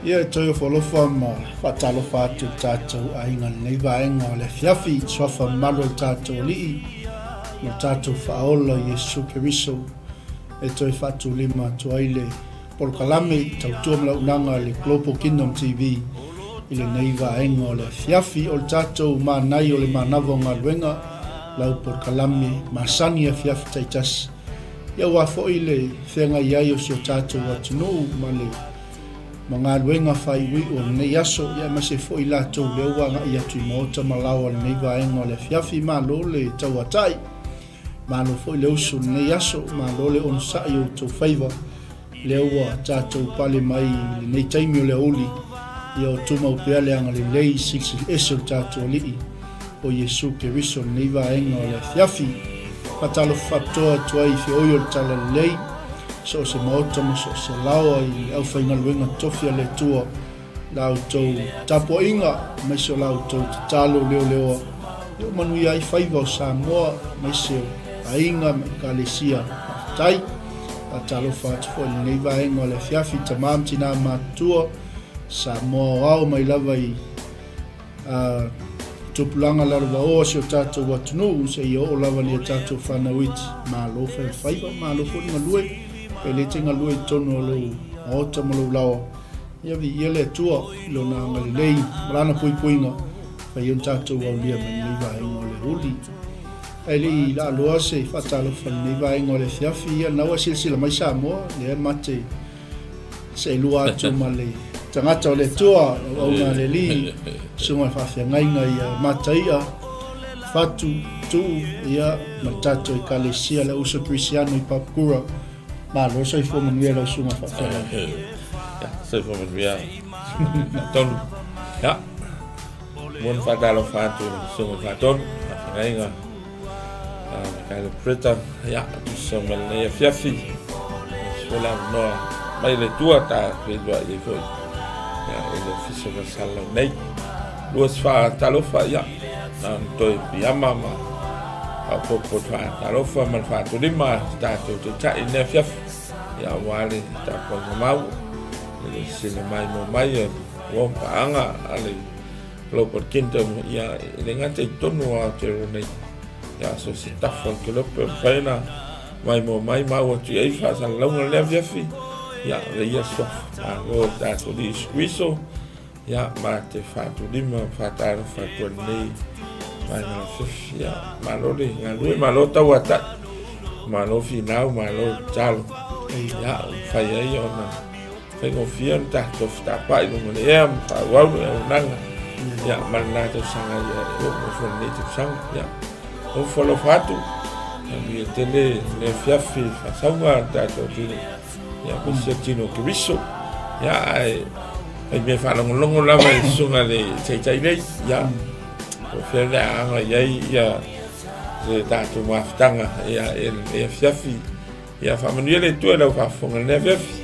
Ia e toe ofoalofa ma faatalofa atu i le tatou aiga i lenei vaega o le afiafi, suafa mamalu o le tatou Alii ma le tatou Faaola Iesu Keriso e toe faatulima atu ai le polokalame tautua ma le auaunaga a le Global Kingdom TV i lenei vaega o le afiafi. O le tatou manai o le manava o galuega, lau polokalame masani afiafi taitasi, ia aua foi le feagai ai o si o tatou atunuu ma le ma galuega faaiuiu o lenei aso, ia aemaise foi latou lea ua agai atu i maota ma laoa lenei vaega o le afiafi. Malo le tauatai, malo foi le usu i lenei aso, malo le onosai o outou faiva, lea ua tatou pale mai i lenei taimi o le aoauli, ia o tumau pea le agalelei silisili ese o le tatou Alii o Iesu Keriso i lenei vaega o le afiafi. Faatalofa faapitoa atu ai i feoi o le Talalelei, so o se maota ma so o se laoa i le aufaigaluega tofi a le Atua, la outou tapuaiga, aemaise o la outou tatalo leoleoa, ia ua manuia ai faiva o Samoa, aemaise o aiga ma Ekalesia. Faafetai. Faatalofa atu foi i lenei vaega o le afiafi, tama ma tina matutua, Samoa aoao mai lava i A tupulaga lalovaoa si o tatou atunuu seia oo lava lia tatou fanau iti. Malo fai faiva, malo foi le galue. Pe le te galue i totonu o lou maota ma lou laoa, ia viia le Atua i lona agalelei ma lana puipuiga, fai ona tatou aulia mai lenei vaega o le aoauli. Ae le i laaloa se faatalofa i lenei vaega o le afiafi, ia lena ua e silasila mai Samoa, lea mate Seelua atu ma le tagata o le Atua, lau auauna a le Alii, susuga i le faafeagaiga ia Mataia, Fatu, Tuu, ia, ma le tatou Ekalesia, le Uso Kerisiano i Papakura. Malo, soifua manuia lau susuga faafeagaiga. Ia, soifua manuia. Tonu. Ia. Mo ni whakatalofa atu i le susuga Faatonu, faafeagaiga. Mikaele Preta, ia, tusa ma lenei afiafi, se le avanoa mai le Atua ta feiloai ai foi, ia, i le ofisa o Salalau nei. Lua se faatalofa, ia, na ona toe piama ma faaopoopo le faatalofa ma le faatolima se tatou taitai i lenei afiafi, ia, aua le tapuaiga mau, i le sila maimoa mai o le paaga a le Global Kingdom, ia, e le gata i totonu o Aotearoa nei, ia, so se tafa o le kelope o mafai ona maimoa mai ma au atu i ai faasalalauga le afiafi, ia, le ia suafa, malo le tatou Alii Iesu Keriso, ia, ma te faatulima ma faatalofa atu ai lenei vaega afiafi, ia, malo le galue, malo tauatai, malo finau, malo tatalo, ia, ua mafai ai ona Faigofie ona tatou fetapa'i i luga o le ea ma faaauau le auaunaga ia ma lena tausaga ia e oo mai foi lenei tausaga. Ia, ofo alofa atu, manuia tele le afiafi faasauga a le tatou atunuu, ia aemaise o tino o Keriso. Ia, ae fai mea faalogologo lava i susuga i le taitai nei, ia, po o fea le a aga i ai ia se tatou mafutaga ia i lenei afiafi. Ia faamanuia le Atua i lau faafofoga i lenei afiafi.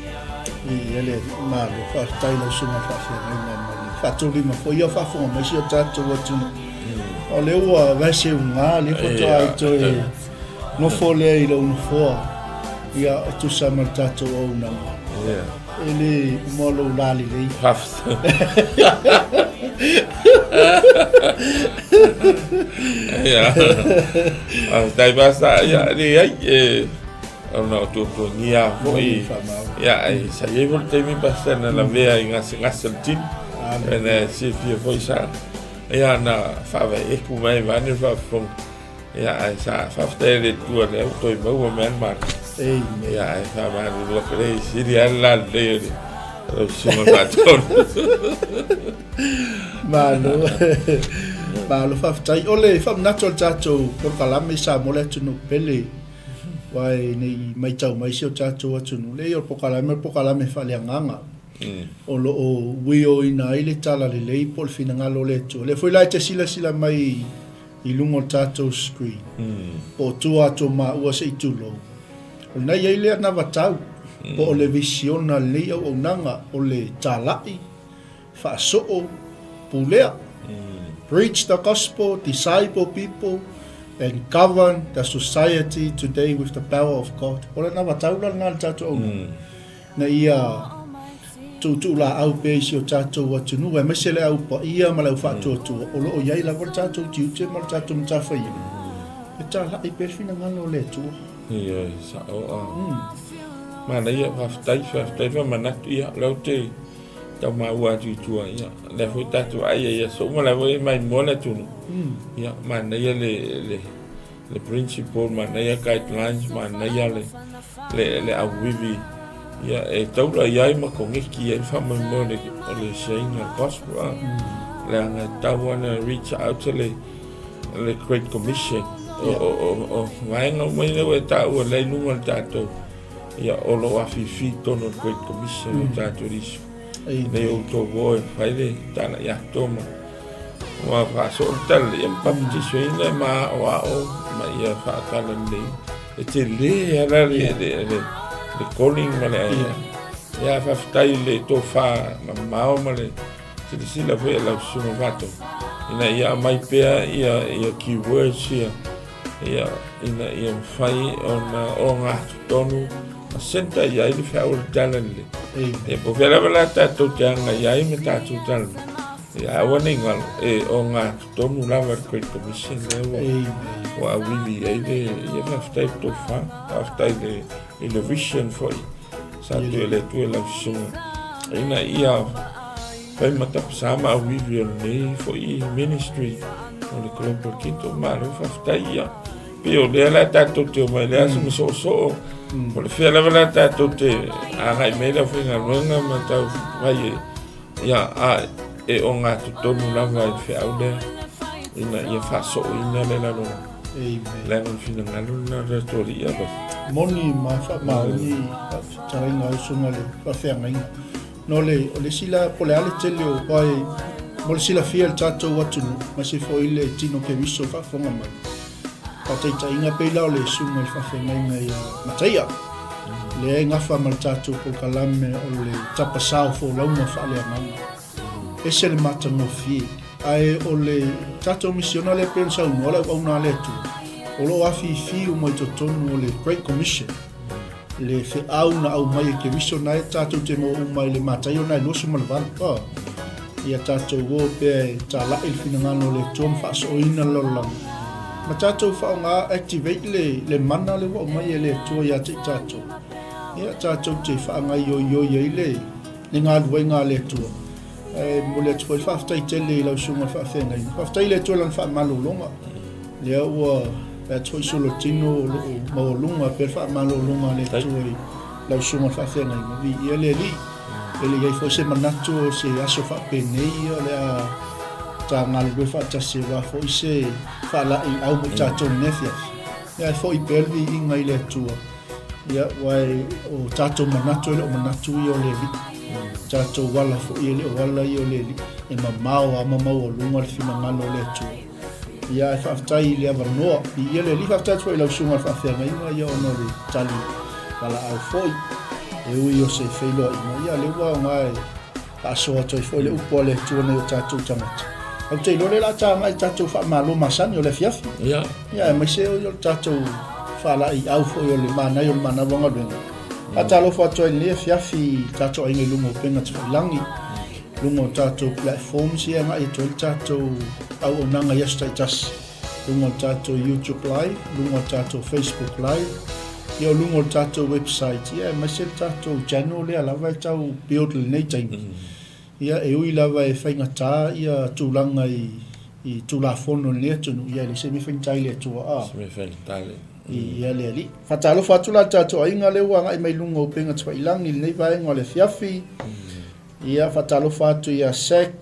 Viia le Alii, malo faafetai lau susuga faafeagaiga ma le faatulima foi ia faafofoga mai si o tatou atunuu. O lea ua vase uga lea faatoa ai toe nofo lea i lou nofoa ia e tusa ma le tatou auaunaga. E le uma lou lalelei. Ia. Faafetai Pastor. Ia, leai, e, ona o tuatuagia foi. Ia, e, sa i ai foi le taimi Pastor na lavea i gasegase o le tino. Ena e silafia foi sa, ia, na faavaeeku mai vaeane le faafofoga. Ia, ae sa faafetai i le Atua lea ua toe maua mai le malosi. Amen. Ia, ae faamalulu atu le sili lava le lalelei o le lau susuga faatonu. Malo. Malo faafetai. O le faamanatu o le tatou polokalame i Samoa le atunuu pele. Aua ne i matau mai si o tatou atunuu. Leai o le polokalame o le polokalame faaleagaga. O lo o uioina ai le talalelei po o le finagalo o le Atua. O lea foi la e te silasila mai i luga o le tatou screen, po o tua atu o maua se i tulou, o lena e i ai le anavatau, po o le visiona a lenei auaunaga, o le talai, faasoo, pulea, preach the gospel, disciple people and govern the society today with the power of God. O le anavatau la lena a le tatou auaunaga, ina ia. tuutuulaau pea i si o tatou atunuu, aemaise le au paia ma le au faatuatua, o lo o i ai lava le tatou tiute ma le tatou matafaioi, e talai pea le finagalo o le Atua. Ioe, sao a. Manaia, faafetai, faafetai faamanatu, ia, o lea ou te tau maua atu i tua, ia, lea foi tatou ai ai aso uma, lea foi e maimoa le atunuu. Ia, manaia le, le, le principle, manaia guidelines, manaia le, le, le auivi, ia, e taula i ai ma koneki ai le faamoemoe o le, o le sharing o le gospel, a. Leaga e tatau lava ona reach out le, le Great Commission, o, o, o, o vaega uma ia ua e taua lea i luga o le tatou, ia, o lo o afifi i totonu o le Great Commission o tatou liso. Nei outou o e fai le tala ia toma. Ua faasoo le tala ia ma baptisoina ma aoao ma ia faatalalelei. E tele ala le, le, le, le calling ma le ia faafetai i le tofa mamao ma le silasila foi a lau susuga Faatonu ina ia aumai pea ia, ia keywords ia, ia ina ia mafai ona ogatotonu ma center i ai le feau o le talalelei. Ia po o fea lava la tatou te agai ai ma tatou talanoa, ia aua ne i galo, e ogatotonu lava le Great Commission lea ua, ua auili i ai le, ia faafetai le tofa, faafetai le, i le vision foi sa toe le Atua i lau susuga ina ia fai ma tapasā ma auivi o lenei foi ministry o le Global Kingdom. Malo faafetai ia. Pei o lea la tatou te omai i le aso ma soosoo, o le fea lava la tatou te agai mai le aufaigaluega ma tau fai e, ia, a e ogatotonu lava i le feau lea ina ia faasooina le lalolagi. Leaga o le finagalo lena o le tatou Alii ia Alofa. Moni ma faamaoni fetalaiga a usuga le faafeagaiga. No le, o le isi la, po o le a le tele o pae mo le silafia e le tatou atunuu, aemaise foi le tino Keriso faafofoga mai. Faataitaiga pei la o le susuga i le faafeagaiga ia Mataia, lea e gafa ma le tatou polokalame o le tapa sao folauga faaleagaga. Ese le matagofie, ae o le tatou misiona lea pei ona saunoa le auauna a le Atua, o lo o afifi uma i totonu o le Great Commission, le feau na aumai e Keriso na e tatou te maua uma i le Mataio na e 28. Oh. Ia tatou o pea e talai le finagalo o le Atua ma faasooina le lalolagi. Ma tatou faaaoga activate le, le mana le ua aumai e le Atua ia te i tatou. Ia tatou te faagaioioi ai le, le galuega a le Atua. E momoli atu foi le faafetai tele i lau susuga i le faafeagaiga. Faafetai i le Atua i lana faamalologa. Lea ua fai atu foi Solotino o lo o maualuga pea le faamalologa a le Atua i lau susuga i le faafeagaiga. Viia le Alii. E le i ai foi se manatu o se aso faapenei ia o le a ta galulue faatasi aua foi se faalaeiau mo i tatou i lenei afiafi. Ia ae foi pea le viiga i le Atua. Ia, aua o tatou manatu e le o manatu ia o le Alii. O tatou ala foi e le o ala ia o le Alii. E mamao lava ma maualuga le finagalo o le Atua. Ia, ae faafetai i le avanoa. Viia le Alii, faafetai atu foi i lau susuga i le faafeagaiga, ia ona o le tali valaau foi. E ui o se feiloaiga, ia lea ua aoga e faasoa atu ai foi le upu a le Atua nai o tatou tagata. Ou te iloa lea o le a tagai i tatou faamalo masani o le afiafi. Ia. Ia, aemaise o le tatou faalaeiau foi o le manaia o le manava o galuega. Faatalofa atu ai i lenei afiafi i tatou aiga i luga o upega tafailagi, luga o tatou platforms ia e agai atu ai le tatou auaunaga i aso taitasi, luga o le tatou YouTube live, luga o le tatou Facebook live, ia o luga o le tatou website, ia aemaise le tatou channel lea lava e tau build i lenei taimi. Ia, e ui lava e faigata ia tulaga i, i Tulafono i lenei atunuu, ia e leai se mea faigata i le Atua, a. Se mea faigata i le. Ia le Alii. Faatalofa atu la i le tatou aiga lea ua agai mai luga o upega tafailagi i lenei vaega o le afiafi. Ia, faatalofa atu ia Zac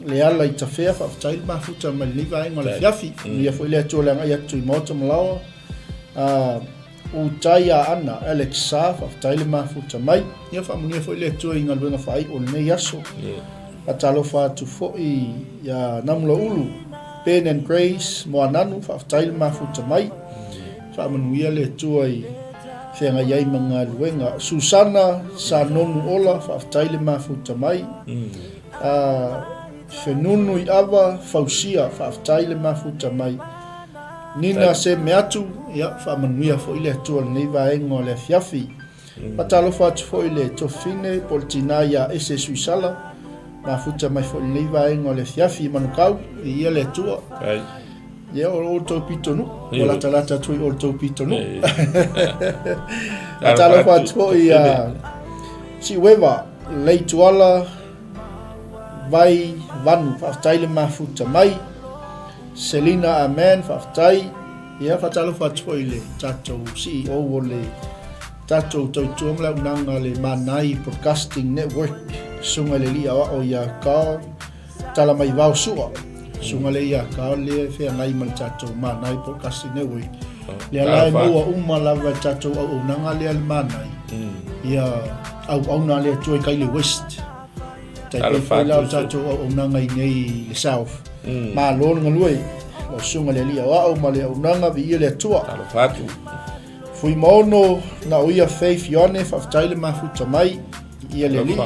Leala i Tafea, faafetai le mafuta mai lenei vaega o le afiafi. Faamanuia foi le Atua i le agai atu i Maota ma Laoa. Utai Aana, Alex Sa, faafetai le mafuta mai. Ia faamanuia foi le Atua i galuega faaiu o lenei aso. Faatalofa atu foi ia Namulaulu, Ben and Grace Moananu, faafetai le mafuta mai. Faamanuia le Atua i feagai ai ma galuega. Susana Sanonu Ola, faafetai le mafuta mai. Fenunu i Ava, Fausia, faafetai le mafuta mai. Nina Semeatu, ia faamanuia foi le Atua i lenei vaega o le afiafi. Faatalofa atu foi i le Tofine po o le tinā ia Ese Suisala, mafuta mai foi i lenei vaega o le afiafi i Manukau, viia le Atua. Ia, o lo outou pitonuu, ua latalata atu i o outou pitonuu. Faatalofa atu foi ia Siueva, Leituala, Vai Vanu, faafetai le mafuta mai. Selina Amen, faafetai. Ia, faatalofa atu foi i le tatou CEO o le tatou tautua ma le auaunaga a le Manai Broadcasting Network, Susuga i le Alii Aoao ia Carl Talamaivao Sua. Susuga lea ia Carl lea e feagai ma le tatou Manai Broadcasting Network. Lea la e maua uma lava e le tatou auaunaga lea le Manai. Ia auauna a le Atua i kai le West. Tai pei foi la o le tatou auaunaga i nei i le South. Malo le galue. Lau Susuga i le Alii Aoao ma le auaunaga, viia le Atua. Talofa atu. Fuimaono na o ia Faith Ioane, faafetai le mafuta mai, viia le Alii.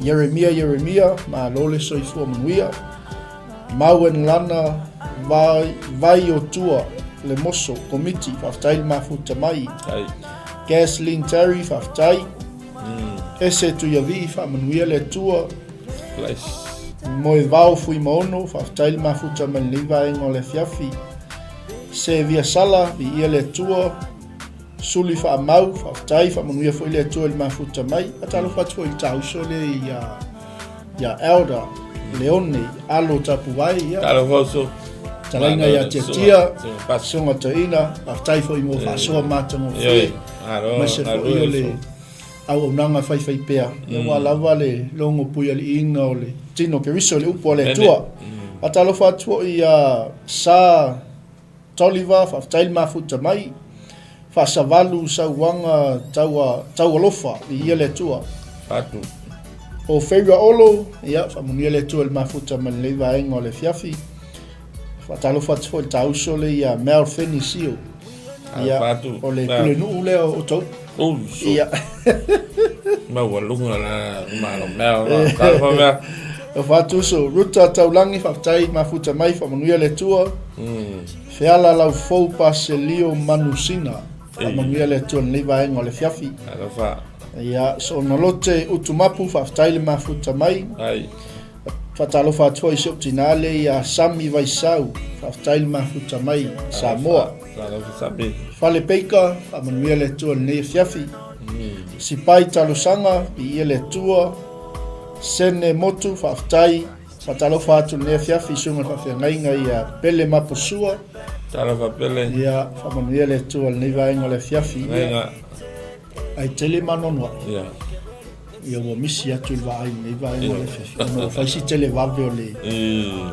Ieremia Ieremia, malo le soifua manuia. Mauen Lana Vai, Vai o Tua, Le Moso, Komiti, faafetai le mafuta mai. Gaslin Terry, faafetai. Ese Tuiavii, faamanuia le Atua. Moevao Fuimaono, faafetai le mafuta mai lenei vaega o le afiafi. Sevia Sala, viia le Atua. Suli Faamau, faafetai, faamanuia foi le Atua i le mafuta mai. Faatalofa atu foi i le tauso lea ia ia Elder Leone Alo Tapuvae, ia. Talofa uso. Talaina ia Tiatia, Susuga Toeaina, faafetai foi mo faasoa matagofie. Aemaise foi o le auaunaga faifaipea, aua lava le logo puialiiina o le tino o Keriso i le upu a le Atua. Faatalofa atu foi ia Sa Toliver, faafetai le mafuta mai. Faasavalu sauaga taua taualofa, viia le Atua. Fatu. O Feira Olo, ia, faamanuia le Atua i le mafuta mai lenei vaega o le afiafi. Faatalofa atu foi i le tauso lea ia Mel Feni Sio. Ia, o le pulenuu lea o Otahuhu. Uso. Ia. Maualuga la malo mea la. Talofa mea. Alofa atu uso. Ruta Taulangi, faafetai mafuta mai, faamanuia le Atua. Feala Laufou Paselio Manusina, faamanuia le Atua i lenei vaega o le afiafi. Alofa. Ia, Soonalote Utumapu, faafetai le mafuta mai. Ai. Faatalofa atu foi i si ou tinā lea ia Sami Vaisau, faafetai le mafuta mai Samoa. Talofa Sami. Fale Peika, faamanuia le Atua i lenei afiafi. Sipai Talosaga, viia le Atua. Sene Motu, faafetai. Faatalofa atu i lenei afiafi i susuga i le faafeagaiga ia Pele Maposua. Talofa Pele. Ia, faamanuia le Atua i lenei vaega o le afiafi. Ia. Ai tele maanoanoaʻi. Ia. Ia ua misi atu i le vaai i lenei vaega o le afiafi. Ona ua fai si televave o le,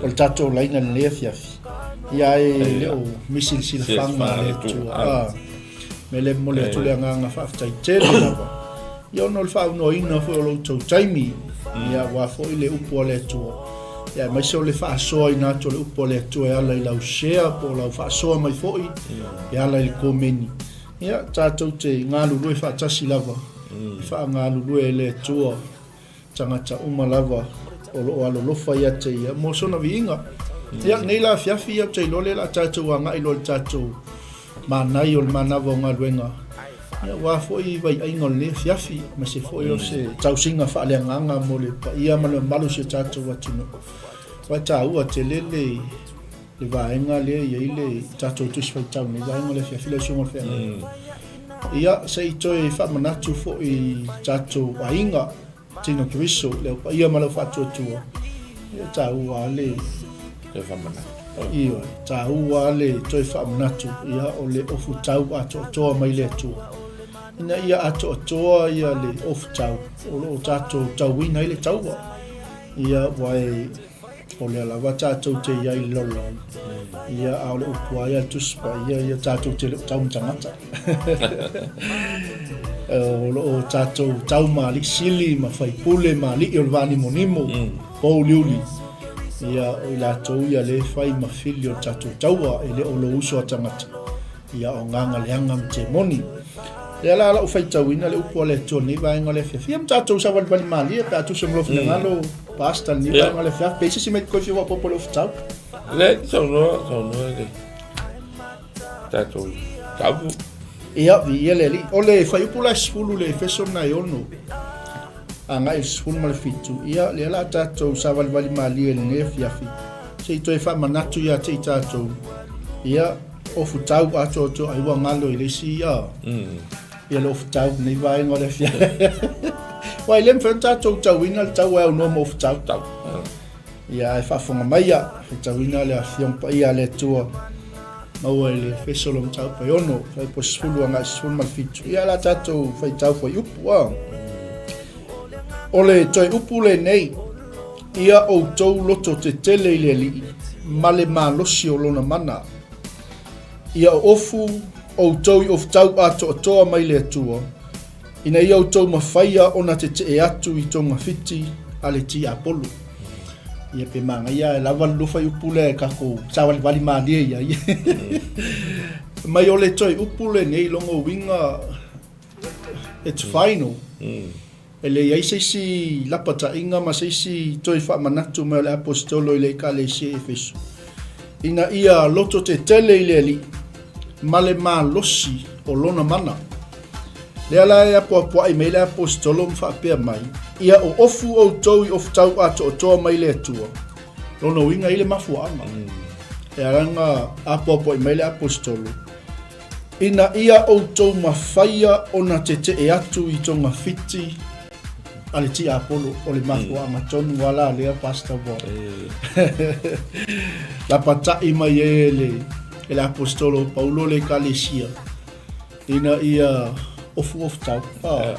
o le tatou laina i lenei afiafi. Ia ae le o misi le silafaga a le Atua. Ah. Me le momoli atu le agaga faafetai tele lava. Ia ona o le faaunoaina foi o lo outou taimi. Ia aua foi le upu a le Atua. Ia aemaise o le faasoaina atu o le upu a le Atua e ala i lau share po o lau faasoa mai foi e ala i le komeni. Ia, tatou te galulue faatasi lava, e faagalulue e le Atua tagata uma lava o lo o alolofa ia te ia mo sona viiga. Ia, nei la afiafi ia ou te iloa lea o le a tatou agai loa i le tatou manai o le manava o galuega, ia aua foi vaiaiga o lenei afiafi, aemaise foi o se tausiga faaleagaga mo le paia ma le mamalu o si o tatou atunuu. Aua e taua tele le le vaega lea e i ai le tatou Tusi Faitau nei vaega o le afiafi lau Susuga i le Feagaiga. Ia, se i toe faamanatu foi i tatou aiga, Tino Keriso, le au paia ma le au faatuatua, ia e taua lava le Toe faamanatu. Ioe, taua lava le toe faamanatu, ia o le ofutau atoatoa mai le Atua. Ina ia atoatoa ia le ofutau o lo o tatou tauina ai le taua. Ia, aua e O lea lava tatou te i ai i le lalolagi, ia, a o le upu lava ia a le Tusi Paia, ia tatou te le o tau ma tagata. O lo o tatou tau ma alii sili ma faipule ma alii o le vaanimonimo, pouliuli. Ia, o i latou ia lea e fai ma fili o le tatou taua, e le o lou uso a tagata. Ia, o agaga leaga ma temoni. Lea la lau faitauina le upu a le Atua i lenei vaega o le afiafi. Ia ma tatou savalivali malie pe a tusa ma lou finagalo, Pastor, i lenei vaega o le afiafi. Pe i se isi mea e te toe fia faaopoopo i le ofutau. Le, saunoa, saunoa le tatou taupu. Ia, viia le Alii. O le fuaiupu la e 10 le Efeso lena e 6 agai i le 17, ia, lea la a tatou savalivali malie i lenei afiafi, se i toe faamanatu ia te i tatou, ia, ofutau atoatoa ai ua galo i le isi, ia, ia le ofutau i lenei vaega o le afiafi. Aua e le mafai ona tatou tauina le tau e aunoa ma ofutau. Tau. Ia, ae faafofoga mai ia, faitauina le Afioga Paia a le Atua, maua i le Efeso lona mataupu e 6, fuaiupu 10 agai 17. Ia, o le a tatou faitau fuaiupu, a. O le toe upu lenei, ia outou loto tetele i le Alii ma le malosi o lona mana. Ia oofu outou i ofutau atoatoa mai le Atua, ina ia outou mafaia ona tetee atu i togafiti a le tiapolo. Ia pe manaia e lava le lua upu lea e tatou savalivali malie i ai. Mai o le toe upu lenei lona uiga it's final. E leai se isi lapataiga ma se isi toe faamanatu mai o le Aposetolo i le Ekalesia i Efeso, ina ia lototetele i le Alii ma le malosi o Lona mana. Lea la e apoapoai mai le Aposetolo ma faapea mai, Ia oofu outou i ofutau atoatoa mai le Atua. Lona uiga i le mafuaaga. E ala ona apoapoai mai le Aposetolo, Ina ia outou mafaia ona tetee atu i togafiti a le tiapolo, o le mafuaaga tonu lava la lea Pastor ua lapatai mai ai e le, e le Aposetolo o Paulo le Ekalesia, ina ia ofuofu tau. Ah,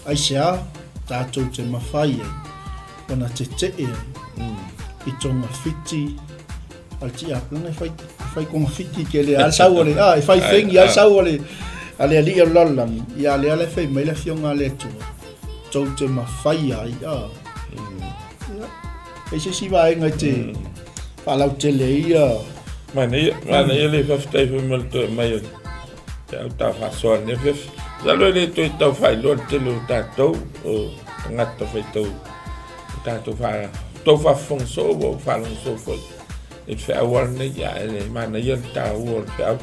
aisea tatou te mafai ai ona tetee ai i togafiti A le tiapolo e fai, e fai kogafiti tele a le sau o le, a, e fai fengi a le sau o le, a le alii o le lalolagi, ia lea la e fai mai le afioga a le Atua, tou te mafai ai, a. Ia, e se isi vaega e te faalautele ai ia. Manaia, manaia le faafetai foi mo le toe mai o te au tau faasoa i lenei afiafi. Masalo e le toe tau faailoa le tele o tatou o tagata faitau tatou fa tou faafofoga soo ua ou faalogo soo foi i le feau a lenei ia e le manaia le taua o le feau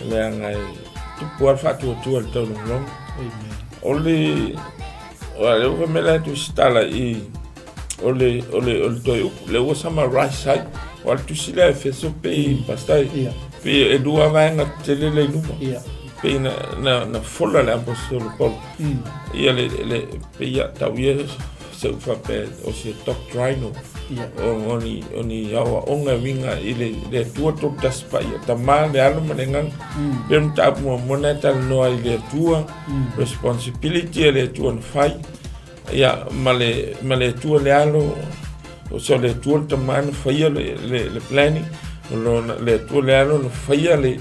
leaga e tupu a le faatuatua i le taulogologo. O le o le ua fai mai la e tusi tala i o le o le o le toe upu le ua summarize ai o le tusi lea Efeso pei pastor pei e lua vaega tele le i luma pei na na na fola le aposetolo Paulo ia le le pei ia tau ia se u faapea o se doctrinal o ni o ni aoaoga e uiga i le le Atua Toatasi Paia, Tama, le Alo ma le Agaga. Pei o le mataupu muamua lena e talanoa i le Atua, responsibility a le Atua na fai, ia ma le ma le Atua le Alo, o so le Atua le Tama na faia le le le planning, o lona le Atua le Alo na faia le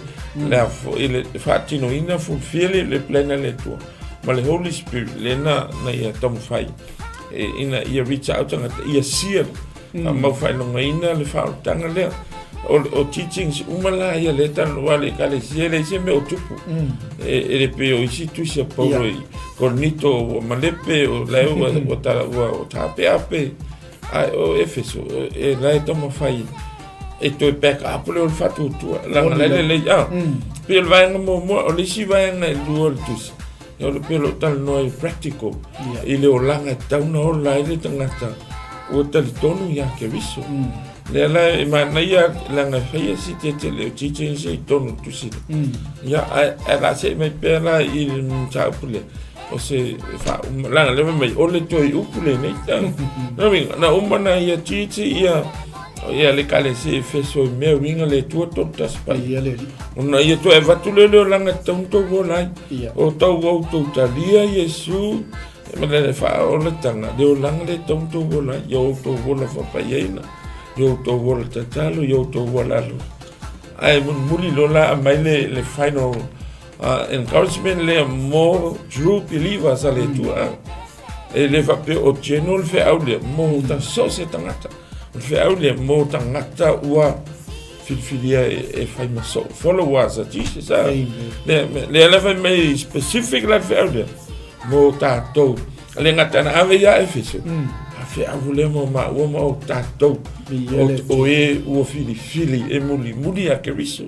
le a foi le faatinoina fulfill le plan a le Atua. Ma le Holy Spirit lea na, na ia taumafai e, ina ia reach out tagata, ia seal, mm. mau faailogaina le faaolataga lea. O, o teachings uma la ia le talanoa le ekalesia, e leai se mea o tupu. Mm. E, e le pei o isi tusi a Paulo i Korinito, ua malepe, o la ua, ua, tala, ua, ua taapeape, a o Efeso, e la e taumafai e toe back up le o le faatuatua. Leaga la e lelei, ah. Pei o le vaega muamua, o le isi vaega e lua o le tusi, o le pei o lou talanoa i practical, i le olaga e tatau ona ola ai le tagata ua talitonu ia Keriso. Lea la e manaia leaga e faia si tetele o teachings i totonu o le tusi lea. Ia, ae o le a see mai pea la i le mataupu lea, o se faauma leaga lea fai mai o le toe upu lenei tau na uiga na uma na ia titi ia ia le ekalesia i Efeso i mea uiga le Atua 31 pai Ia le alii. ona ia toe avatu lea le olaga e tatau ona tou ola ai Ia. o tau outou talia Iesu ma le faaolataga le olaga le tatau ona tou ola ai ia outou ola faapaiaina ia outou ola tatalo ia outou ola alo ae mulimuli loa la aumai le, le final encouragement lea mo true believers a le Atua. E le faapea o general feau lea mo ta so se tagata. O le feau lea mo tagata ua filifilia e, e fai ma so followers a Jesus. A. Lea, lea la fai mai specific la feau lea mo tātou. Le gata na ave ia Efeso. A feau lea mo maua ma o tātou. O, o e ua filifili e mulimuli a Keriso.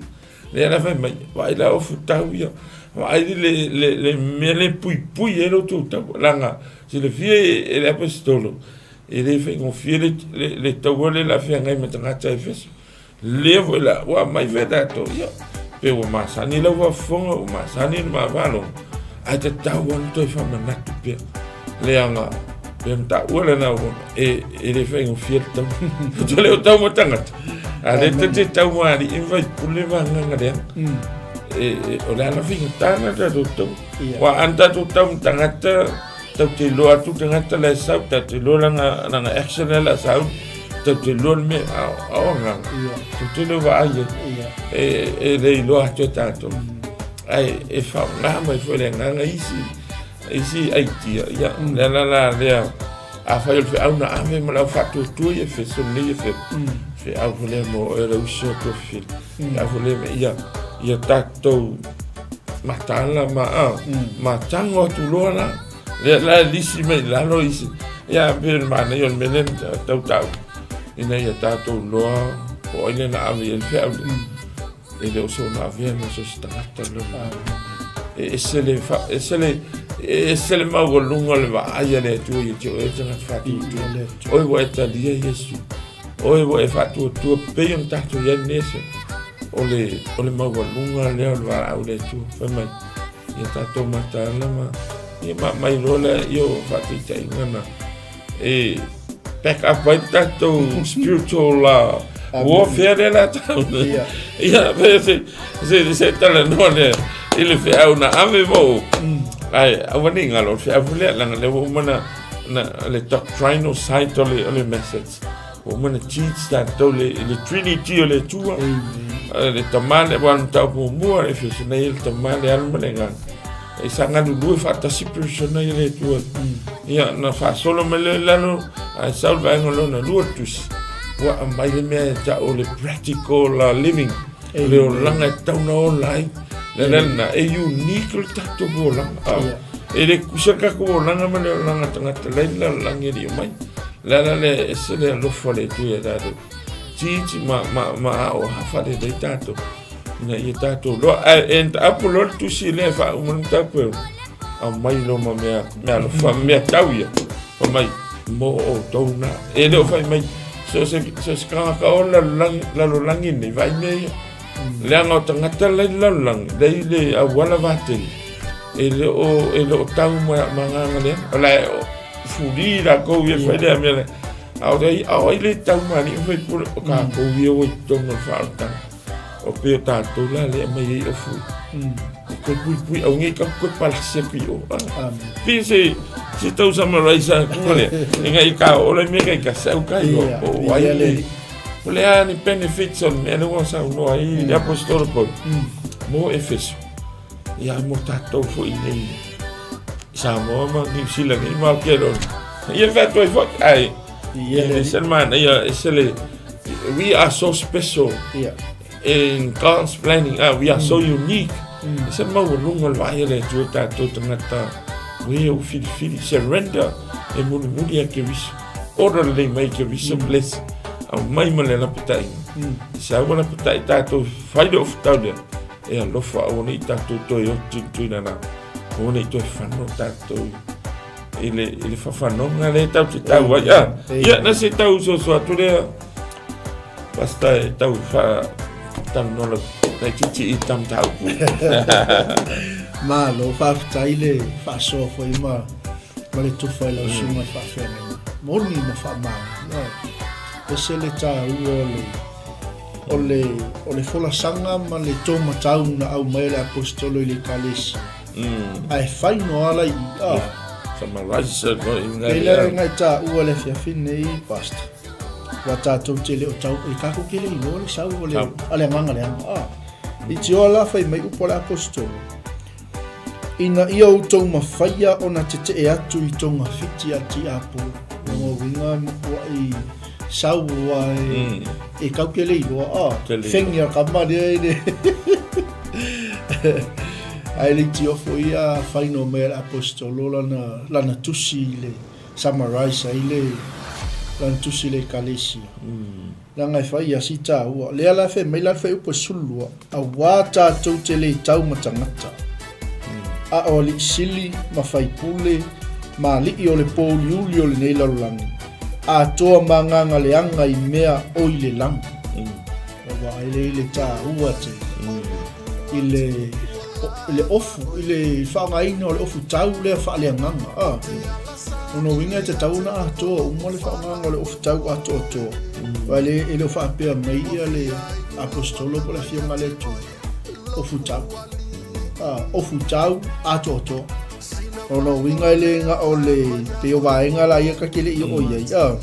Lea la fai mai, vaai la ofu tau ia, vaai le, le, le mea le puipui ai lo outou taua, leaga silafia e le Aposetolo, e le faigofie le, le, le taua lea o le a feagai ma tagata Efeso. Lea foi la, ua aumai foi tatou, ia, pe ua masani lau faafofoga, ua masani le ma faalogo, ae tatau lava ona toe faamanatu pea. Leaga, pe ona taua lena auauna, e, e le faigofie le tau. Te le o tau ma tagata. A le ta te tau ma alii ma faipule ma agaga leaga. E, e, o le ala faigata lena tatou tau. Ua ana tatou tau ma tagata, Tau te iloa atu tagata la e sau, tau te iloa lana, lana action lea la sau, tau te iloa le mea, a, a o agaga, tau te iloa vaai ai, e, e le iloa atu e tatou. Ae e faaaoga mai foi le agaga isi, isi idea, ia, le ala la lea, afai o le feau na ave ma le au faatuatua i Efeso lenei e fe, feau foi lea mo oe le uso tuafili, feau foi lea, ia, ia tatou mataala ma a ma tango atu loa la lea la lisi mai lalo isi ia pe le manaia o le mea lea na tau tau ina ia tatou loa po o ai lea na ave i ai le feau lea e le o soona avea ma so se tagata lona e ese le fa ese le e ese le maualuga o le vaai a le Atua ia te oe le tagata faatuatua oe ua e talia Iesu Oe ua e faatuatua pei ona tatou i ai lenei aso. O le, o le maualuga lea o le valaau le Atua. Fai mai, ia tatou mataala ma, ia ma mai loa lea ia o faataitaiga na e back up ai le tatou spiritual warfare lea la tau. Ia, se, se, se talanoa lea i le feau na ave mo. Ai, aua ne i galo, o le feau foi lea, leaga lea ua uma na, na, le doctrinal side o le, o le message. Ua uma na teach tatou le, le Trinity o le Atua. Le Tama le aua le mataupu muamua, le Efeso nei le Tama le Alo ma le Agaga. E sa galulue faatasi persona ia le Atua. Ia, na faasolo mai lea i lalo, ae sau le vaega lona lua le tusi. Ua aumai le mea e tau o le practical living. Le olaga e tatau ona ola ai. Le ala lena, e unique le tatou olaga. E le tutusa le tatou olaga ma le olaga tagata la i le lalolagi e le i omai. Le ala lea e ese le alofa o le Atua ia tatou. Teach ma, ma, ma ao hafalelei tatou. Ina ia tatou loa. Ae e taapu loa le tusi lea e faauma le mataupu e aumai loa ma mea, mea alofa, mea tau ia. Fai mai, mo outou na. E le o fai mai, so se, so se tagata o lalolagi, lalolagi nei, vaai mea ia. Leaga o tagata la i le lalolagi, la i le auala vatele, e le o, e le o tau ma, ma agaga leaga. O la e fuli lakou ia fai lea mea lea. A o ai, a o ai le tau ma alii ma faipule, o tatou ia ua i totonu o le faaolataga. O pei o tatou la lea e aumai ai ofu. E toe puipui au nei tatou toe palasi atu i o. Pei se, se tau summarize atu lea. Ina i ka ola i mea taitasi au kai o, o ai le. O le a ni benefits o le mea lea ua saunoa ai le Aposetolo Paulo mo Efeso. Ia mo tatou foi nei Samoa ma Niu Sila nei ma Aotearoa. Ia faatoa ai foi. Ai, ia le ese le manaia, ese le we are so special. Yeah. In God's planning, we are so unique. Ese le maualuga o le vaai a le Atua i tatou tagata ue o filifili, surrender e mulimuli a Keriso. Ora lelei mai Keriso, bless. Aumai ma le lapataiga. Se aua lapatai tatou, fai le ofutau lea. E alofa aua ne i tatou toe oti i le tuinana, aua ne i toe fano tatou i le, i le fafanoga lea tau te tau ai. Ah, ia, na se tau soso atu lea, Pastor e tau wha talanoa laitiiti i ta mataupu. Malo, faafetai le faasoa foi ma, ma le tufa i lau susuga i le faafeagaiga. Moni ma faamaoni. Ese le taua o le o le, o le folasaga ma le tōmatau na aumai e le Aposetolo i le Ekalesia. Ae fai noa ala i i. Ah. Summarize it no i Pei lea ngai tāua le afiafi nei, Pastor. Ua tātou te le o tau, e kākou ke le iloa le sau o le, a le agaga leaga. Ah. I tioa la fai mai upu a le Aposetolo. Ina ia outou mafaia ona tetee atu i togafiti a Tiapo, lona uiga e makuaʻi sau aua e, e kau ke le iloa, a, fengi a kama lea i le Ae le itiofo ia fai no mai a le Aposetolo lana, lana tusi i le summarize ai le, Lana tusi i le Ekalesia. Leaga e fai ia si tāua. Lea la fai mai la le fuaiupu e 12, Auā tātou te le tau ma tagata, a o alii sili ma faipule ma alii o le pōuliuli o lenei lalolagi, atoa ma agaga leaga i mea o i le lagi. Ua vaai lea i le tāua te, i le, i le ofu, i le faaaogaina o le ofu tau lea faaleagaga. Ah. Lona uiga e tatau ona atoa uma le faaaogaga o le ofu tau atoatoa. Aua e le o faapea mai ia le Aposetolo po o le Afioga a le Atua, ofu tau. Ofu tau atoatoa. Lona uiga e le na o le, pei o vaega la ia ta te le i oo i ai.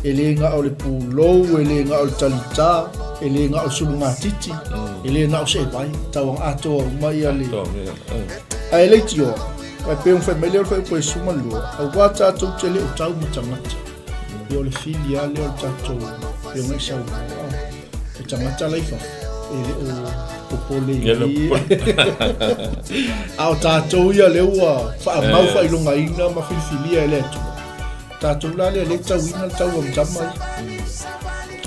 E le na o le pulou, e le na o le talita, e le na o le sulugatiti, e le na o se vai, tau ona atoa uma ia le... Ae leitioa, ae pei ona fai mai lea o le fuaiupu e 12, aua tatou te le o tau ma tagata. Ia o le fili lava lea o le tatou, pei ona e saunoa, o tagata la i fafo, e le o popole i A o tatou ia lea ua faamau faailogaina ma filifilia e le Atua. Tatou la lea le tauina le tau am tama ia.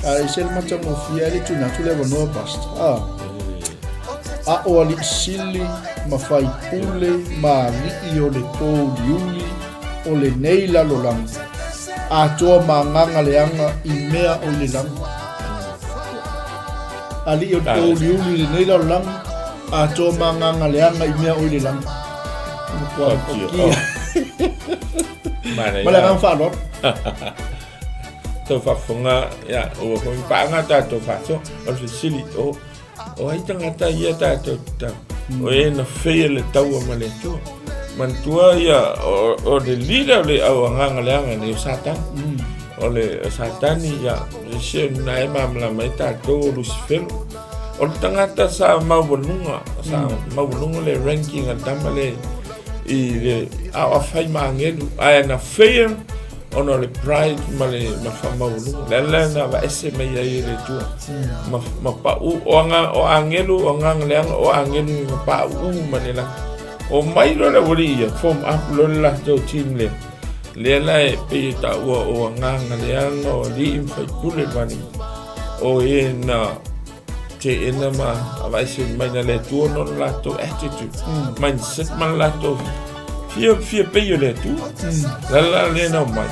A e se le matagofie ai le tuuina atu le avanoa Pastor. Ah. A o alii sili ma faipule ma alii o le pōuliuli o lenei lalolagi, atoa ma agaga leaga i mea o i le lagi. Alii o le pōuliuli i lenei lalolagi, atoa ma agaga leaga i mea o i le lagi. Matua okia. Ma le agaga faaaloalo. Tau faafofoga, ia, ua foi paga tatou faasoa, o le fesili, o, o ai tagata ia tatou tau, o e na faia le taua ma le Atua. Manatua ia, o, o le leader o le au agaga leaga nei o Satani. O le o Satani, ia, se na e malamalama ai tatou o Lusifelo. O le tagata sa maualuga, sa maualuga le ranking a le tama le i le a o fai ma agelu, ae na fail ona o le pride ma le ma faamaualuga. Le ala na aveese mai ai e le Atua. Ma, ma pau, o, aga, o agelu, o agaga leaga, o agelu ma pauu ma le lagi. O mai loa le aualii ia, form up loa le latou team lea. Lea la e pei e taua o agaga leaga, o alii ma faipule ma O e na teena ma aveese mai na le Atua ona o le latou attitude, mindset ma le latou fia fia pei o le Atua. La la le na omai.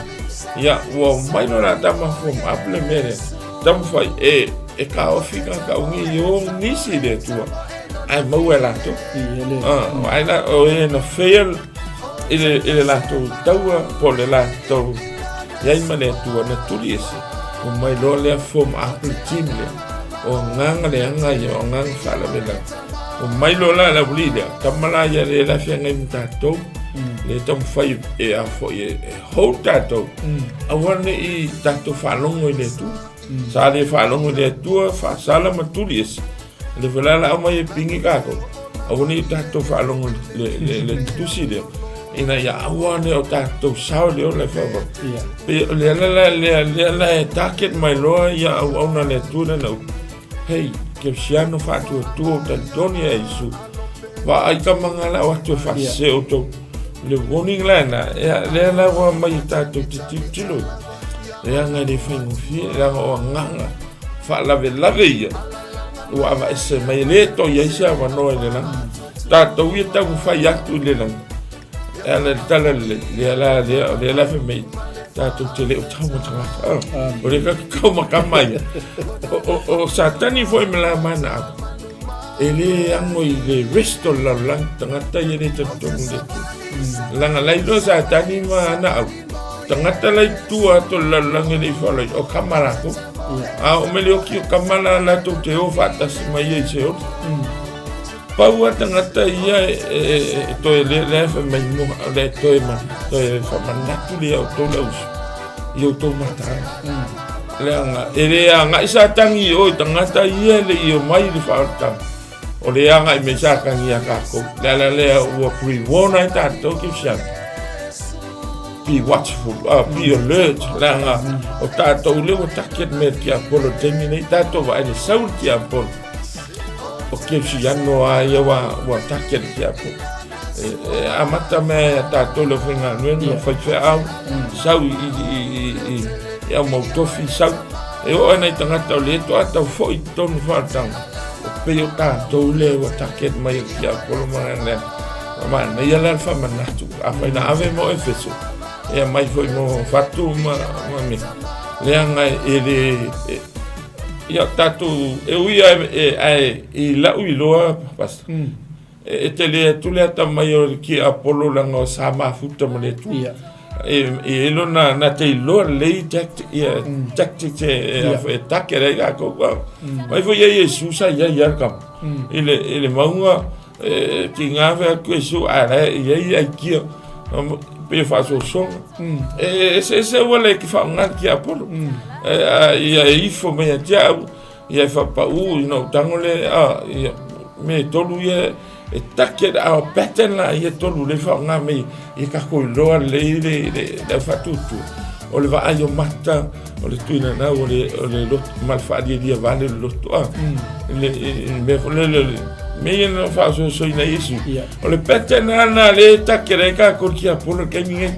Ia, ua omai loa la tama form up le mea lea. Taumafai e e kaofi ka kaugi i o nisi i le Atua. Ae maua e latou. Ah, ai la o e na fail i le i le latou taua po o le latou I ai ma le Atua na tuli ese, ua mai loa lea form up le team lea. O agaga leaga ia, o agaga faalavelave. Ua mai loa la le aualii lea, tama la ia le la feagai ma tatou, le taumafai e a foi e, e hold tatou. Aua ne i tatou faalogo i le Atua. Sa le faalogo i le Atua, faasala ma tuli ese. Le foi la la aumai e pigi kākou. Aua ne i tatou faalogo le, le, le tusi lea. Ina ia aua ne o tatou sao le ola e whawa. Yeah. Pe o le ala la lea, lea la e target mai loa ia auauna le Atua lana upu. Hei, Kerisiano faatuatua o talitonu ia Iesu. Vaai ka manga la o atu e whaasese yeah. o tau. Le warning la na, ea, lea la ua mai e tātou te tilotilo. Leaga e le faigofie, leaga o agaga faalavelave ia ua aveese mai e le toe i ai se avanoa i le lagi. Tatou ia taumafai atu i le lagi. E ala i le tala lelei, lea la, lea, lea la fai mai, tatou te le o tau ma tagata. Oh, o le kakau ma kama ia. O, o, o Satani foi ma la mana au. E le ago i le rest o le lalolagi, tagata ia le talitonu i le Atua. Leaga la iloa Satani ma ana au. Tagata la i tua atu o le lalolagi e le i faaloai, o kama latou. A oo mai le oki o kama la latou te o faatasi mai ai i Seoli. Pau a tagata ia e, e, e, e toe lea, lea fai mai mo, lea toe, ma, toe faamanatu le ia outou le auso i outou mataala. Leaga, e le agai Satani i o i tagata ia e le i omai i le faaolataga. O le agai mai Satani ia tatou. Le ala lea ua pre-warn ai tatou Kerisiano. Be watchful, be alert, leaga o tatou lea ua target me le tiapolo i le taimi nei, tatou vaai le sau le tiapolo. O Kerisiano a ia ua, ua target le tiapolo. E, e amata mea ia tatou le aufaigaluega, yeah. Faifeau, sau i, i, i, i, e au mau tofi sau. E oo ai nai tagata o lea toa tau foi i totonu faaletaga, o pei o tatou lea ua target mai e le tiapolo ma lea. Manaia la le faamanatu, afai na ave mo Efeso, e aumai foi mo fatu ma mea. Leaga e le, ia tatou, e ui ae i lau iloa, Pastor, E tele atu le atamai o le tiapolo leaga sa mafuta ma le Atua. Ia. E i ai lona na te iloa lelei tactic, ia, tactics e take ai latou. Mai foi ia Iesu sa i ai lava le tama. I le mauga e tiga fai atu Iesu ae la e i ai aikia pei e faasoasoga. E eseese auala e te faaaoga le tiapolo. Ia e ifo mai ia te au Ia e faapau ina ou tago le a ia me tolu ia e take le a pattern la ia tolu le faaaoga mai ia tatou iloa lelei le le le au faatutu. O le vaai o mata, o le tuinanau o le o le loto ma le faalielia vale o le loto a. Le le mea foi lele le mea ia na faasoasoaina e Iesu. O le pattern lava lena lea e take ai tatou i le tiapolo i le taimi nei.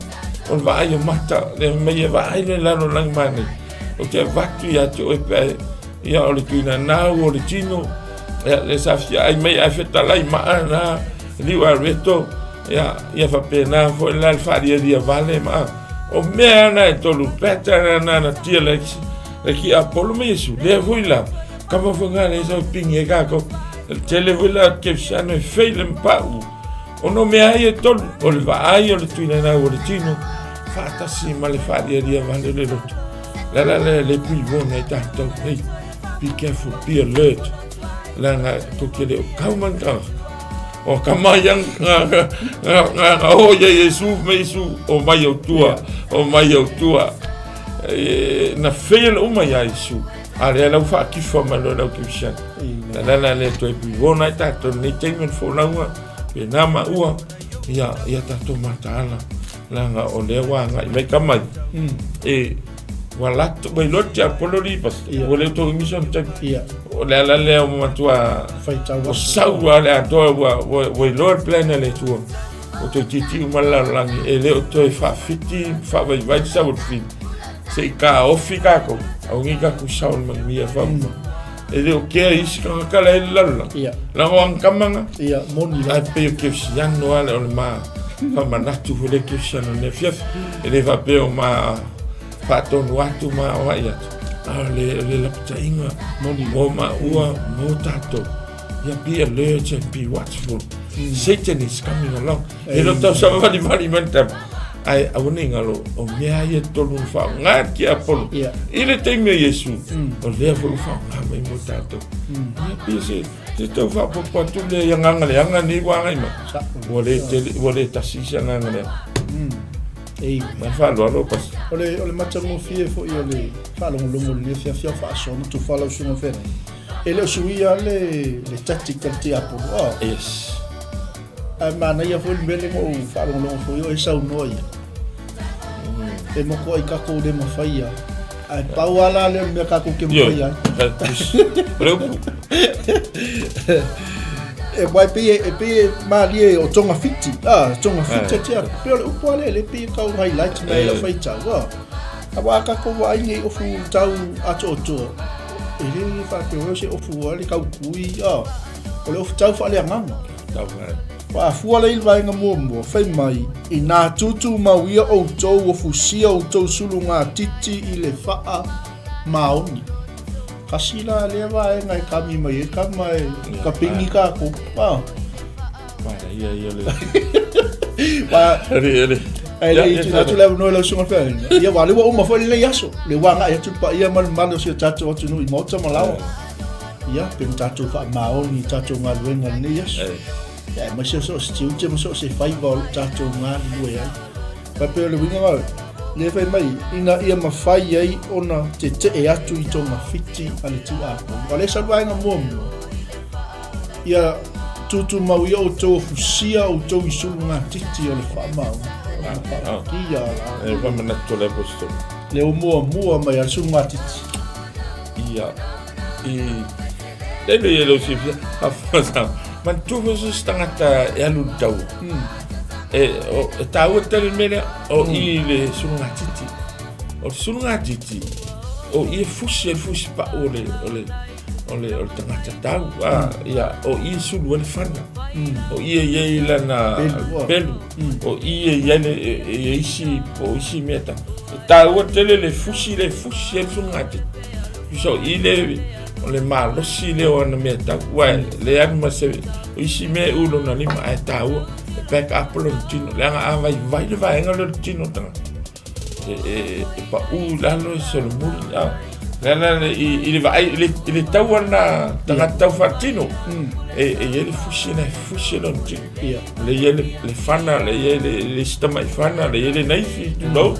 O le vaai o mata, le mea ia vaai le lalolagi manaia. Ou te avatu ia te oe pe a ia o le tuinanau o le tino, ia le sa fia ai mai ae fetalai maa na liu a reto, ia, ia faapena foi la le faalialia vale ma o mea na e tolu peta na na na tia le le ki Apollo ma Iesu lea foi la kama foi ngā le sau pingi e kākou le tele foi la kefisano e fei le mpau Ona o mea ai e tolu, o le vaai o le tuinanau o le tino, faatasi ma le faalialia vale o le loto. Le ala lea le pre-warn ai tatou, hey, be careful, be alert. Leaga tou te le o kau mai ni tagata. O ka mai ang nga nga nga nga o ia Iesu me Iesu o mai au tua, o mai au tua. E, na fail uma ia Iesu. A lea lau faatifa mai loa lau kerisiano. Le ala lea le toe pre-warn ai tatou lenei taimi o le folauga. Pēnā maua, ia, ia tatou mataala, leaga o lea ua agai mai tama ia. E, ua lato, ua iloa le tiapolo li pastor, ua le o toe umi sona taimi. O le ala lea ua matua, ua sau lava le atoa, ua, ua, ua iloa le plan a le Atua. Ua toeitiiti uma le lalolagi, e le o toe faafiti, faavaivai le sau o le fili. Se i taofi tatou, aua ne i tatou sao i le manuia faauma. E le o kea isi tagata la e i le lalolagi. Ia. Leaga o agatamaga. Ia, moni lava. Ae pei o kerisiano lava le o le ma faamanatu foi le kerisiano i lenei afiafi. E le faapea o ma faatonu atu ma aoai atu, a o le, o le lapataiga Moni mo maua, mo tatou. Ia, be alert and be watchful. Satan is coming along. E le o tau savalivali mai le tama. Ae aua ne i galo, o mea ia e tolu na faaaoga e le tiapolo i le taimi o Iesu, o lea foi ua faaaoga mai mo tatou. Ia, pei se, se tau faaopoopo atu lea i agaga leaga nei ua agai mai. Ua le tele, ua le tasi se agaga leaga. Ma le faaaloalo, Pastor. O le, o le matagofie foi o le faalogologo i lenei afiafi a o faasoa ma tufa lau susuga i le feagaiga. E le o suia le, le tactic a le tiapolo. Oh. Yes. Ae manaia foi le mea lea na ou faalogologo foi o e saunoa ia. E matuai tatou le mafai a. Ae pau lava la lea o le mea tatou te mafai ai. O le upu. E wai pei e pei e malie o togafiti. Ah, togafiti ati a. Pei o le upu lava lea lea pei e tau highlight mai lau faitau. Ah. Aua a tatou vaai nei ofu tau atoatoa. E le faapea o se ofu a le taukui. Ah. O le ofu tau faaleagaga. Faafua lea i le vaega muamua, fai mai, Inā tūtūmau ia outou ua fusia outou sulugatiti i le faa maoni. Kasi la lea vaega e kami mai ai kama e ka pingi kākou. Ah. Manaia ia le. Wa Ele ele. Ai le i tuuina atu le avanoa i lau susuga i le feagaiga. Ia, aua o lea ua uma foi lenei aso. Le ua agai atu le paia ma le mamalu o si o tatou atunuu i maota ma laoa. Ia, pe na tatou faamaoni i tatou galuega i lenei aso. Ia, aemaise o so o se tiute ma so o se faiva o lo o tatou galulue ai. Mai pei o le uiga lena, lea fai mai, ina ia mafai ai ona tetee atu i togafiti a le tiapolo. A o lea sau le vaega muamua, ia tutumau ia outou o fusia outou i sulugatiti o le faamaoni. Faamaonia la. E faamanatu le apostolo. Le o muamua mai a le sulugatiti. Ia, i le le le silafia faafofoga manatua foi so se tagata e alu i le taua e o e taua tele le mea lea o i le sulugatiti. O le sulugatiti, o i e fusi ai le fusipau o le, o le, o le, o le tagata tau, a, ia, o i e sulu ai le fana, o i e i ai lana Pelu, pelu, o i e i ai le, e, e isi, po o isi mea ta. E taua tele le fusi le fusi ai le sulugatiti. Tusa o i le, o le malosi lea o ana mea tau, ua e le alu ma se, o isi mea e u lona lima, ae taua, e back up lona tino, leaga a vaivai le vaega lea o le tino o le tagata, e, e, e paʻū i lalo e solomuli a le ala le, i, i le vaai i le, i le taua lena tagata tau faatino e, e i ai le fusi na e fusi e lona tino Ia. le i ai le, le fana le i ai le, le isi tamaʻi fana le i ai le naifi tulou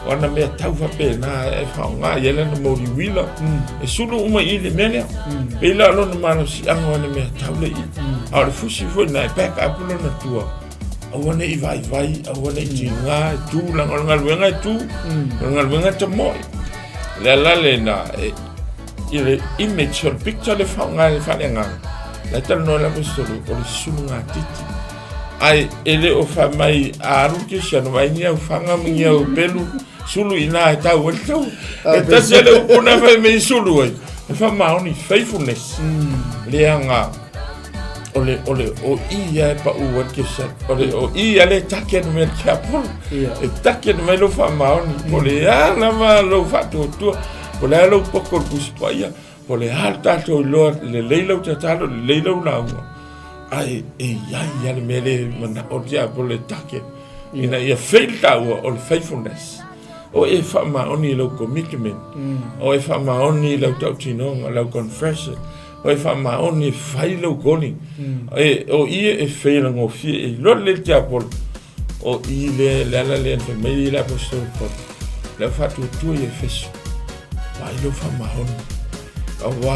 o ana mea tau faapena e faaaoga i ai lana moli uila e sulu uma i le mea lea pei la o lona malosiaga o ana mea tau le i a o le fusi foi lena e back up lona tua Aua ne i vaivai, aua ne i tiga, e tu, leaga o le galuega e tu, o le galuega e tamoe. O le ala lena, e, i le image, o le picture le faaaoga e le faaleagaga, la e talanoa le Aposetolo, o le sulugatiti. Ae e le o fai mai a alu le Kerisiano, vaai ni au faga ma ni au pelu, sulu i ina e tau ai le tau. E tasi lava le upu na fai mai e sulu ai, e faamaoni, faithfulness, leaga o le, o le, o i ia e paʻū ai le kerisiano. O le, o i ia le taki atu mai le tiapolo. Ia. E taki atu mai lou faamaoni. Po o le a lava lou faatuatua, po o le a lou poto o le Tusi Paia, po o le a le tatou iloa, lelei lau tatalo, lelei lau lauga, ae e i ai lava le mea lea e manao le tiapolo e taki atu. Ina ia fail taua o le faithfulness. O e faamaoni i lau commitment, o e faamaoni i lau tautinoga, lau confession, O e faamaoni e fai lou calling. E, o i e feilagofie e iloa lelei le tiapolo. O i le, le ala lea na fai mai ai le aposetolo Paul. Le au faatuatua i Efeso. Vaai lou faamaoni. Auā,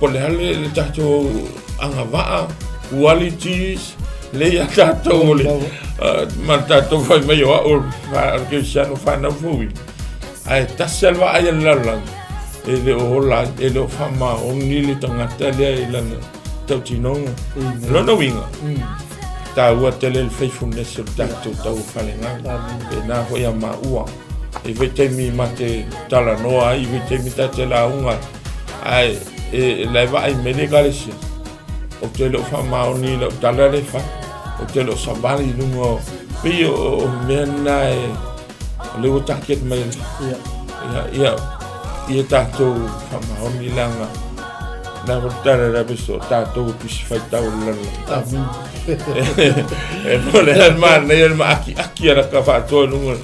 po o le a le, le tatou agavaa, qualities, le ia tatou o le, uh, ma le tatou fai mai o au o le kerisiano whanau fouina. Ae tasi lava le vaai a le lalolagi, e le o ola ai, e le o faamaoni le tagata lea i lana tautinoga. O lona uiga, taua tele le faithfulness o le tatou tauofalegaga. Pēnā foi a maua. E i vaitaimi ma te talanoa ai, i vaitaimi ta te lauga ai, ae e, la e vaai mai le ekalesia, ou te le o faamaoni i lau tala lea e fai, ou te le o savali i luga o, pei o, o mea na e, O lea ua taki atu mai Ia. Ia, ia, ia tatou faamaoni leaga na ko tala la beso tatou tusi faitau le lalolagi. Amen. E mo le al ma nei al ma aki aki ala ka faatoa i luga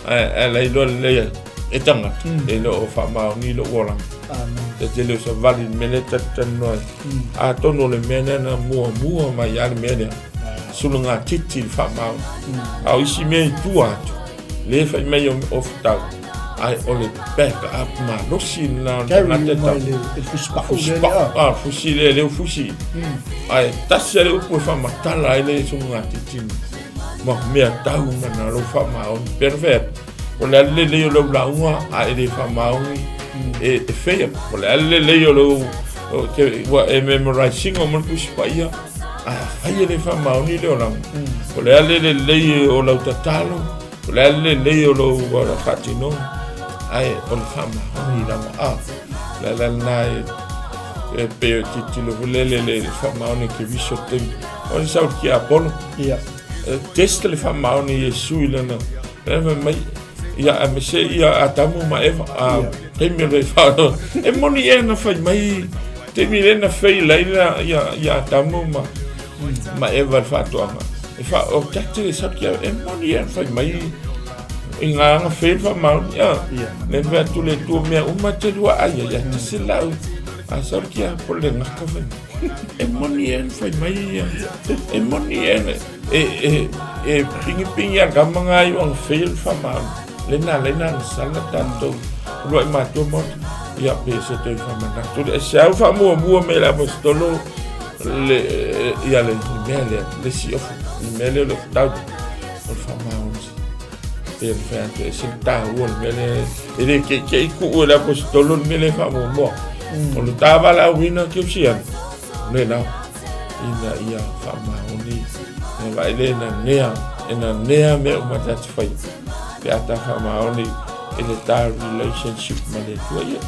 ae ae la iloa lelei ai e tagata e le o faamaoni lou olaga. Amen. E tele o savali i le mea lea ta te talanoa ai. Atonu o le mea lea na muamua mai lava le mea lea. Sulugatiti le faamaoni. A o isi mea i tua atu, le fai mai o, o fetau, ae o le back up malosi lena o le Carry tagata e uma tau. i le, i le fusi paʻu Fusi lea paʻu, lea. a, fusi lea, lea ua fusi. Ae tasi lava le upu e faamatala ai le sulugatiti ma mea tau ma na lou faamaoni. Pei ona fai atu, o le a le lelei o lau lauga a e le faamaoni e, e fail. O le a le lelei o lou, o te, ua e memorize ina uma le Tusi Paia, ae afai e le faamaoni le olaga, o le a le lelei o lau tatalo, o le a le lelei o lou faatinoga, ae o le faamaoni lava. A, o le ala lena e, e pei o tilotilo foi lele le faamaoni e Keriso i le taimi. O le sau i le tiapolo, Ia. e test le faamaoni i Iesu i lana, lana fai mai, ia aemaise ia Atamu ma Eva, a taimi o le fa, e moni ea na fai mai, taimi lea na fail ai la ia ia Atamu ma ma Eva i le faatoaga. E fa, o tate le sau kia, e moni ea na fai mai i ngā anga fail faamaoni, ia. Le fai atu le Atua mea uma te lua ai, ia tasi lau, a sau kia po le gaka fai mai. E moni ea na fai mai ia, e moni ea na, e, e, e pigipigi a kama ngā iu anga fail faamaoni. Lena lena na sala tatou uluai matua maota. Ia pe se toe faamanatu le se au faamuamua mai le aposetolo le ia le mea lea le isi ofu le mea lea o le ofu tau o le faamaoni. Pe le fai atu e se le taua le mea lea e le keikei kuu e le aposetolo le mea lea faamuamua. O le ta valaauina kerisiano le la ina ia faamaoni e vaai le e nanea e nanea mea uma ta te fai pe a ta faamaoni I le ta relationship ma le Atua ia.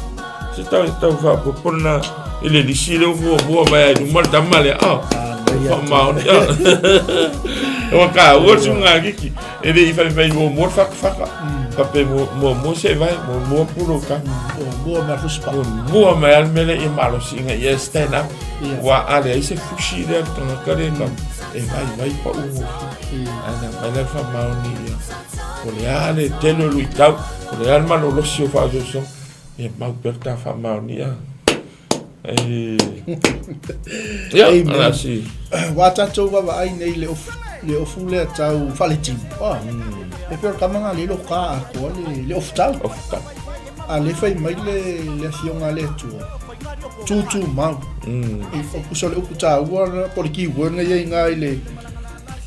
Se tau tau faapopona i le lisi lea ua muamua mai ai luma le tama lea. Ah, faamaoni. Ua taua le susuga a Kiki. E le i fai mai muamua le fakafaka. Faapea muamua se vai, muamua pulu ka. Muamua mai fusi pa. Muamua mai le mea lea ia malosi ina ia stand up. Ua a leai se fusi lea le tagata lea ka e vaivai pau gofie. Ae na aumai la le faamaoni ia. O le a le tele o luitau, o le a le malolosi o faaosoosoga, ia mau pea le ta faamaonia. Ia, Amen. ala si. Ua tatou vaavaai nei le ofu, le ofu lea tau faaletino. Ah, E pei o le tama lena lea e iloa ka atoa le, le ofu tau. Ofu tau. A le fai mai le, le afioga a le Atua, tūtūmau. E, o pusa o le upu taua na, po o le keyword na i ai i le,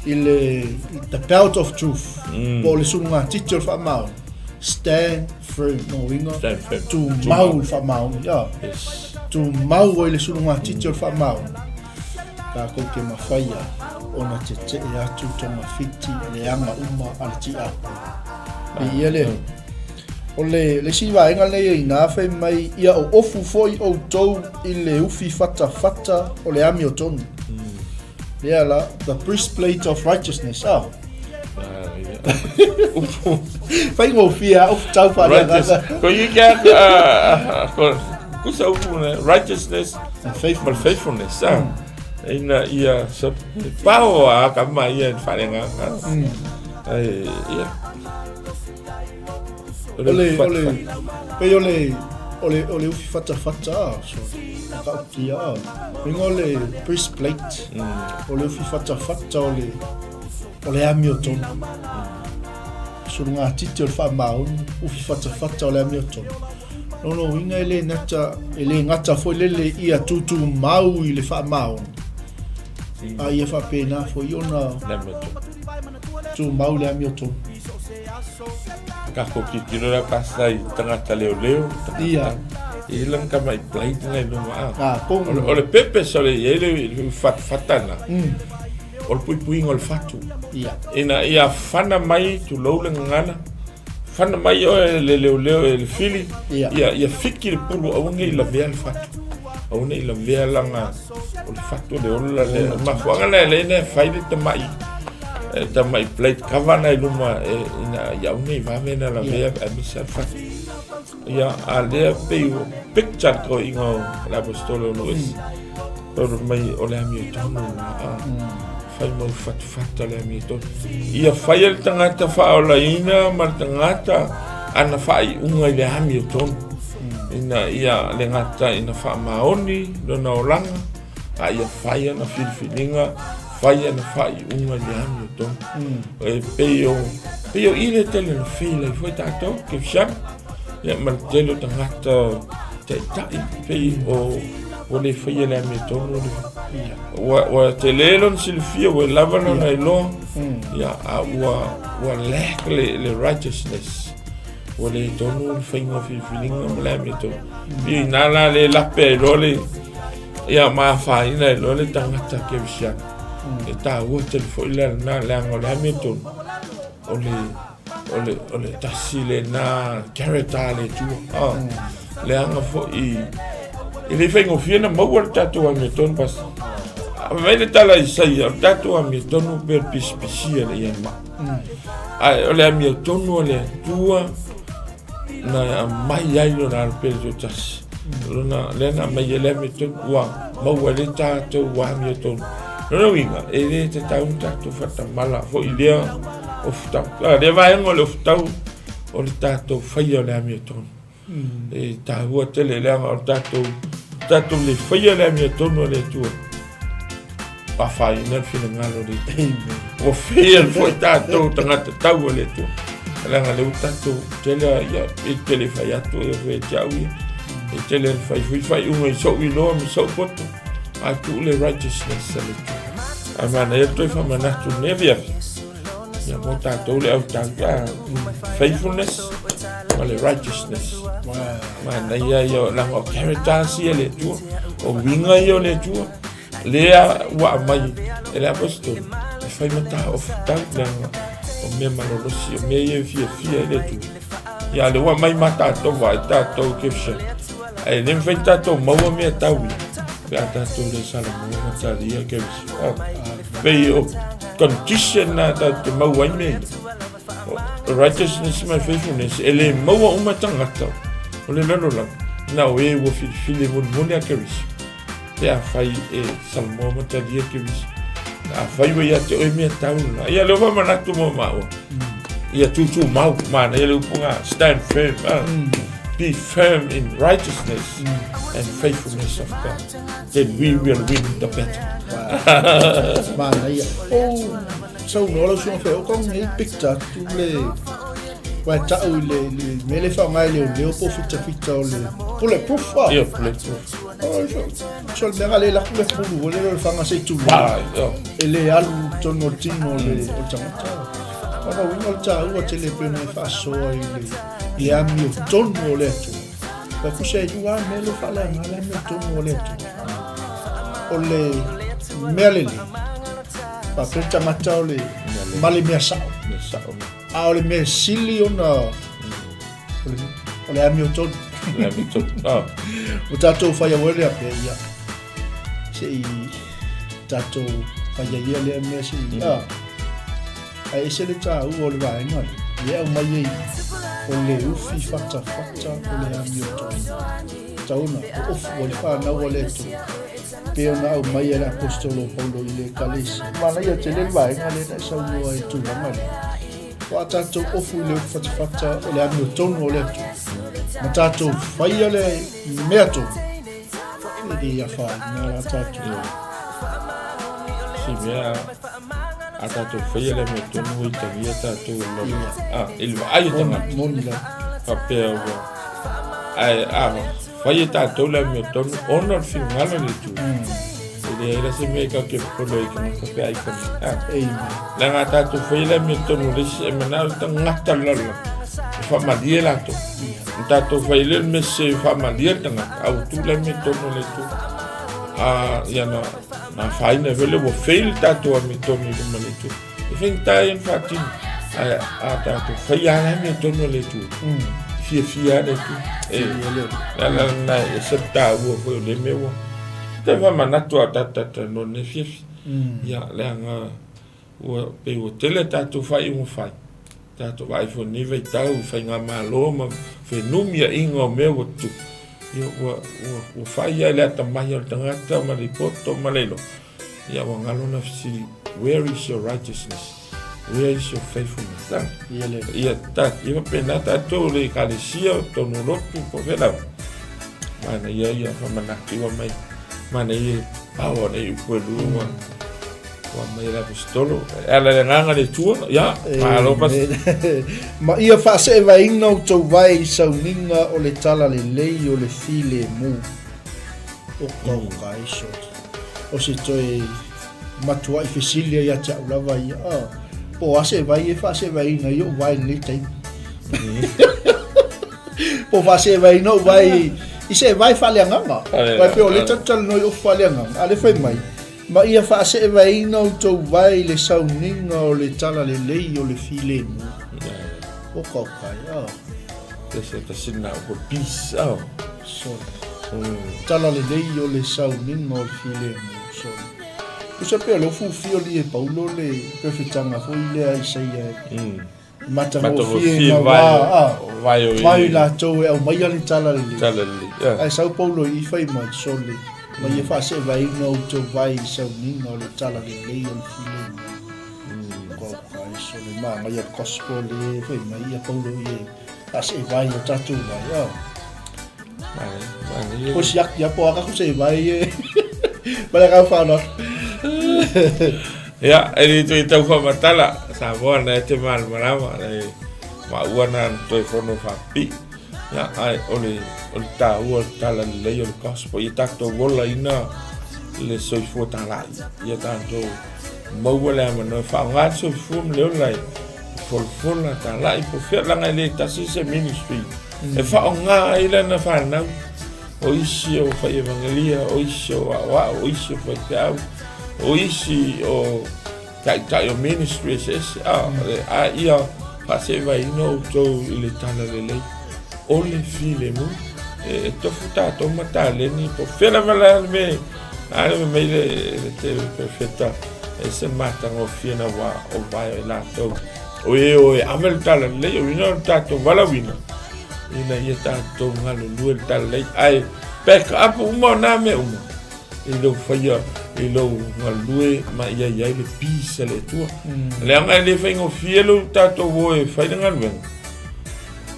i le the belt of truth, po o le sulugatiti o le faamaoni. Stand firm, lona uiga, Stand firm. tumau le faamaoni. Ia. Yes. Tumau ai le sulugatiti o le faamaoni. Tatou te mafaia ona tetee atu togafiti leaga uma a le tiakono. Viia le Atua. O le, le isi vaega lenei e ina fai mai, ia oofu foi outou i le ufi fatafata o le amiotonu. Lea la, the breastplate of righteousness. Ah. Upu. Faigofie a ufu tau faaleagaga. Ko ia kia, ko, kusa upu ne, righteousness And faithfulness. ma le faithfulness. Ah. Ina ia, so, pao a ka ma ia i faaleagaga. Ai, ia. O le, o le, pei o le, o le, o le ufi fatafata, ah, sorry, matautia, ah. Uiga o le breastplate, o le ufi fatafata o le, o le amiotonu. Sulugatiti o le faamaoni, ufi fatafata o le amiotonu. Lona uiga e le gata, e le gata foi lele ia tūtūmau i le faamaoni, a ia faapena foi ona Le amiotonu. tumau le amiotonu. Tatou tilotilo la pasta i tagata leoleo, tagata. Ia. E i lana tamai plate na i luma a. Ah, O le, o le purpose o le i ai le fatafata na. O le puipuiga o le fatu. Ia. Ina ia fana mai tulou le gagana. Fana mai oe le leoleo e le fili. Ia. Ia, ia fiki le pulu aua ne i lavea le fatu. Aua ne i lavea lana o le fatu o le ola lea. O le mafuaaga lea e ala ai ona fai le tamai e tamai plate cover na i luma e ina ia aua ne i vave ona lavea aemaise lava le fatu. Ia, a lea pei ua picture le toeaiga o le Aposetolo o Luesi. Taulu mai o le amiotonu lena, a fai mau fatufata le amiotonu. Ia faia le tagata faaolaina ma le tagata ana faaiuga i le amiotonu. Ina ia le gata ina faamaoni lona olaga, a ia fai ana filifiliga, fai ana faaiuga i le amiotonu. E pei o, pei o i le tele na fail ai foi tatou, kerisiano, ia ma le tele o tagata taitai, pei o ua le faia le amiotonu le ua, ua tele lona silafia, ua lava lona iloa, ia, a ua, ua lack le, le righteousness. Ua le tonu le faiga o filifiliga ma le amiotonu. Pei ina la le lape ai loa le, ia ma afaina ai loa le tagata kerisiano. E taua tele foi la lena leaga o le amiotonu, o le, o le, o le tasi lena character a le Atua. Ah, leaga foi e le faigofie ona maua le tatou amiotonu, Pastor. Fai mai le tala a Isaia, o le tatou amiotonu pei o le pisipisia le iamai. Ae o le amiotonu a le Atua na aumai ai lona Alo Pele Toatasi. Lona, lea na aumai ai le amiotonu, ua maua ai le tatou amiotonu. Lona uiga, e le tatau ona tatou faatamala foi i lea ofutau. A, lea vaega o le ofutau, o le tatou faia o le amiotonu. E taua tele leaga o le tatou, tatou le faia le amiotonu a le Atua, afaina le finagalo o le Atua. Ua fail foi tatou tagata tau a le Atua. Leaga lea ua tatou tele ia, e tele fai atu ia foi ia te au ia. E tele na fai foi faaiuga i sou iloa ma sou poto, ae tuu le righteousness a le Atua. Ae manaia le toe faamanatu i lenei afiafi. Ia mo tatou le autau a faithfulness ma le righteousness. Manaia ia leaga o characters ia le Atua, o uiga ia o le Atua, lea ua aumai e le Aposetolo e fai ma taofi tau leaga o mea malolosi, o mea ia e fiafia ai le Atua. Ia, lea ua aumai ma tatou vaai tatou Kefsha. Ae le mafai ona tatou maua mea tau ia pe a tatou le salamo ma talia Kefsha. Oh. Pei o condition na tatou te maua ai mea ia. O righteousness ma faithfulness e le maua uma tagata o le lalolagi. Na o e ua filifili mulimuli a Keriso. Pe afai e salamo ma talia Keriso. Afai ua ia te oe mea tau lena. Ia lea ua faamanatu mo maua. Ia tūtūmau, manaia le upu ngā, stand firm, be firm in righteousness and faithfulness of God. Then we will win the battle. Manaia. Oh, saunoa lau susuga fea, o kau nei picture atu le Ua e ta'u i le, le mea le whaonga e leo leo po fita fita o le bulletproof ah. Ia, bulletproof. Oh, so, so le mea le laku le pulu o le le whanga se tulu. E le alu tonu o le tino o le, o le tangata. Ona uiga o le tāua tele pei ona e faasoa i le, i le amiotonu o le Atua. Ua kusa e lua mea le faaleaga le amiotonu o le Atua. O le mea lelei, faapea le tagata o le ma le mea sao. Mea sao. A o le mea sili ona o le amiotonu. Le amiotonu. Ah. Ua tatou fai au le apea ia. Se i tatou fai ai ia lea mea se i. Ah. Ae ese le tāua o le vaega lea. Ia e aumai ai o le ufi fatafata o le amiotonu. Tauna, o ofu ai le whanau a le Atua. Pei ona aumai e le Aposetolo o Paulo i le Ekalesia. Manaia tele le vaega lea na e saunoa ai i le tulaga lea. Ua a tatou ofu i le ufi fatafata o le amiotonu o le Atua, ma tatou faia le mea tonu, e le afaina la tatou. Si mea a tatou faia le mea tonu ua itagia tatou e lalo. Ah, i le vaai o tagata. Moni lava. Faapea ua, ae a fai e tatou le amiotonu ona o le finagalo o le Atua. E leai la se mea e tatou te popole ai i tagata pe a i fai. Ah. Amen. Leaga a tatou faia le amiotonu o le isi e manao le tagata le lalolagi e faamalie latou. Na tatou fai lea le mea sese e faamalie le tagata, a ua tuu le amiotonu o le Atua. A, ia na, na afaina ai foi lea ua fail le tatou amiotonu i luma o le Atua. E faigata ia ona faatino, ae a tatou faia lava le amiotonu a le Atua, fiafia lava le Atua. E, le ala lena e ese le taua foi o lea mea ua toe faamanatu lava o tatou talatalanoa i lenei afiafi. Ia, leaga ua pei ua tele a tatou faaiuga fai, tatou vaai foi i lenei vaitau i faigamalo ma fenumiaiga o mea ua tutupu, ia ua, ua, ua fai lava i le atamai o le tagata ma le poto ma le iloa. Ia ua galo na fesili, where is your righteousness? Where is your faithfulness? Ah, Ia le. Ia ta, ia faapena tatou le ekalesia, tonu lotu, po o fea lava. Manaia ia faamanatu ua mai, manaia power nei upu e lua ua, ua mai le aposetolo. E ala i le agaga le Atua, ia, malo pas. Ma ia faaseevaina outou vae i sauniga o le talalelei o le filemu. O kau kaiso. O se toe matuai fesili ai ia te au lava ia, ah, po o a se vai e faaseevaina ai ou vae i lenei taimi. Po o faaseevaina ou vae i se vae faaleagaga. Vai pei o lea tatou talanoa i ofu faaleagaga, a o lea fai mai, ma ia faaseevaina outou vae i le sauniga o le talalelei o le filemu. O kaukai, ah. Se tasi lena upu peace, ah. Sorry. Talalelei o le sauniga o le filemu. Sorry. Tusa pea o lea ua fufia o li e Paulo le perofetaga foi lea a Isaia e matagofie na wā, a, vai o i latou e aumaia le talalelei. Talalelei, yeah. Ae sau Paulo i fai mai, sole, ma ia faaseevaina outou vae i le sauniga o le talalelei o le filemu. Kua ai sole, manaia le gospel le fai mai ia Paulo i e faaseevai o tatou vae, a. O siaki ia po aka ku se vai e. Ma le agaga faaaloalo. Ia, e le toe tau faamatala, Samoa na e te malamalama, le maua na na toe fono faapipii. Ia, ae o le, o le taua o le talalelei o le gospel, ia tatou olaina le soifua talai, ia tatou maua le avanoa e faaaoga le soifua ma le ola e folafola talai po o fea, leaga e le tasi se ministry e faaaoga ai lana fanau, o isi o fai evangelia, o isi o aoao, o isi o faifeau, o isi o taitai o ministry eseese, a, a ia Faaseevaina outou i le talalelei o le filemu. E tofu tatou ma taleni po o fea lava la le mea a le mai le le perofeta e se matagofie na ua o vae o i latou o e o e ave le talalelei o ina o le tatou valaauina ina ia tatou galulue le talalelei ae back up uma o nā mea uma i lou faia i lou galulue ma ia i ai le peace a le Atua. Mm. Leaga e le faigofie lou tatou o e fai le galuega.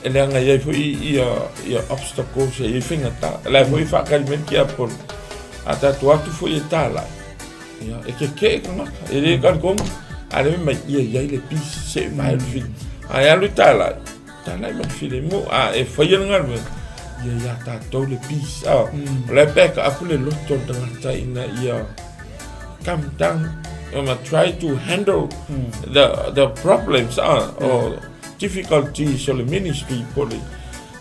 E leaga i ai foi ia, ia obstacles e i ai faigata. La foi mm. faatali mai le tiapolo. A tatou atu foi e tālai. Ia, e kekeʻe tagata, e le talitonu. A le mai ia i ai le peace se mai le fili. A e alu i tālai, Tānai ma le filemu, a e faia le galuega, ia iā tatou le peace. A, o la e back up le loto o le tagata ina ia calm down, ma try to handle the problems, a, o difficulties o le ministry po le,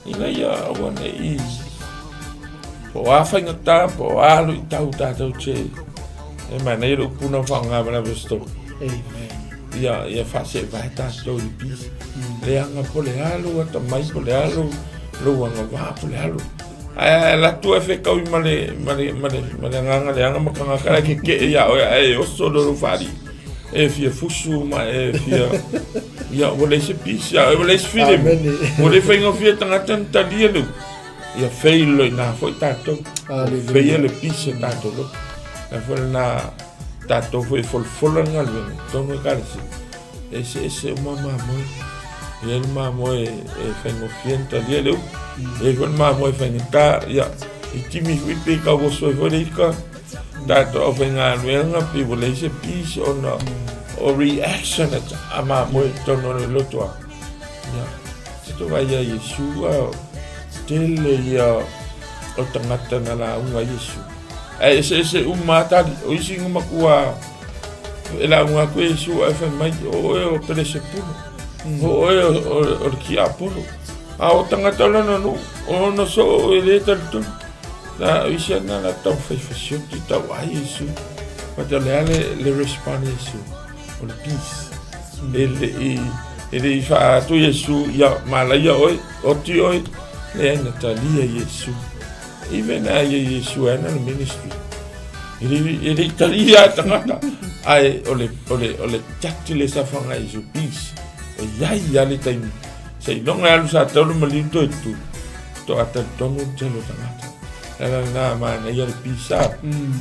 ina ia aua ne i, po o a faigata, po o a luitau tatou te, e manaia le upu na faaaoga ma le Aposetolo. Amen. Ia, ia faaseevae tatou i le peace. Leaga po o le a lou atamai, po o le a lou, lou agavaa, po o le a lou... Ae alu atu e fetaui ma le, ma le, ma le, ma le agaga leaga ma tagata la e kekeʻe iā oe ae e oso loa lou faalii. E fia fusu ma e fia... Ia, ua leai se peace ia oe, ua leai se filemu. Amene. Ua le faigofie tagata ona talia le upu. Ia fail loa i ina foi tatou. Hallelujah. Faia le peace o tatou loto. Ae foi lena Tatou foi e folafola le galuega i totonu o Ekalesia, e eseese uma mamoe. E i ai le mamoe e faigofie ona talia le upu, e i ai foi le mamoe e faigata, ia, i timi foi pe tau oso ai foi le ika, tatou aufaigaluega pei ua leai se peace ona o reaction a mamoe i totonu o le lotoa. Ia, se tou vaai ia Iesu, a, tele ia o tagata na lauga ai Iesu. Ae eseese uma lava tali. O isi na matua e lauga atu Iesu ae fai mai, o oe o Pelesepulu, o oe o le tiapolo. A o tagata o lona nuu, o lona soo e le talitonu. Na, o isi ana na taumafai fasioti tau ai Iesu. But o le a le, le respond a Iesu? O le peace. E le i, e le i faaatu Iesu, ia malaia oe, oti oe, leai na talia Iesu. Even a ia Iesu e ana le ministry. E le, e le i talia a tagata. Ae o le, o le, o le tiati le safaga Iesu peace. E iai ia le taimi. Seiloga e alu sa tau le maliu toe tu. Toa talitonu le tele o tagata. Le ala lena manaia le peace a.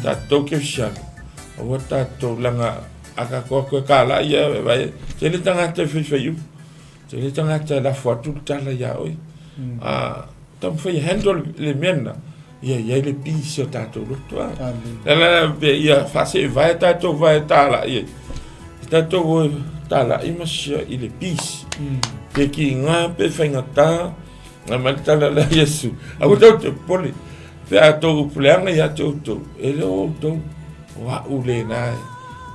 Tatou Kerisiano. Aua tatou laga a tatou atu e kālā ia e vai. Tele tagata e faifai upu. Tele tagata e lafo atu le tala iā oe. A taumafai e handle le mea lena, ia i ai le peace o tatou loto. A. Le ala lena pe ia faaseevae tatou vae talai ai. I tatou o e talai ma sia i le peace. Pe kiga pe faigata, na mai le tala lea a Iesu, aua tou te popole, pe a tou upu leaga ia te outou, e le o outou, o a'u lena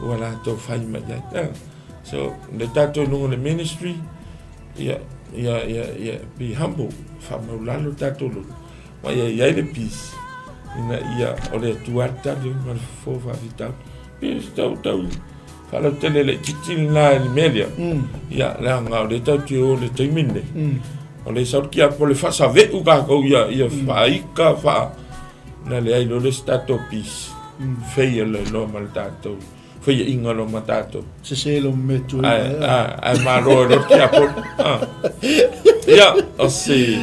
ua latou fai mai ai. So, le tatou i luga o le ministry, ia, ia, ia, ia, be humble, faamaulalo tatou loto, ma ia i ai le peace, ina ia o le Atua le tali ma le fofo faafitauli. Pe se tau, tau, faalautele laitiiti lena i le mea lea, ia, leaga o lea tatou te o i le taimi lenei, o lea e sau le tiapo le faasave'u tatou ia, ia faaika, faa, na leai loa le isi tatou peace, fail ai loa ma le tatou faiainga loa ma tatou. Sese lo me tu. Ae, ae malo e loa tiapo. Ia, o se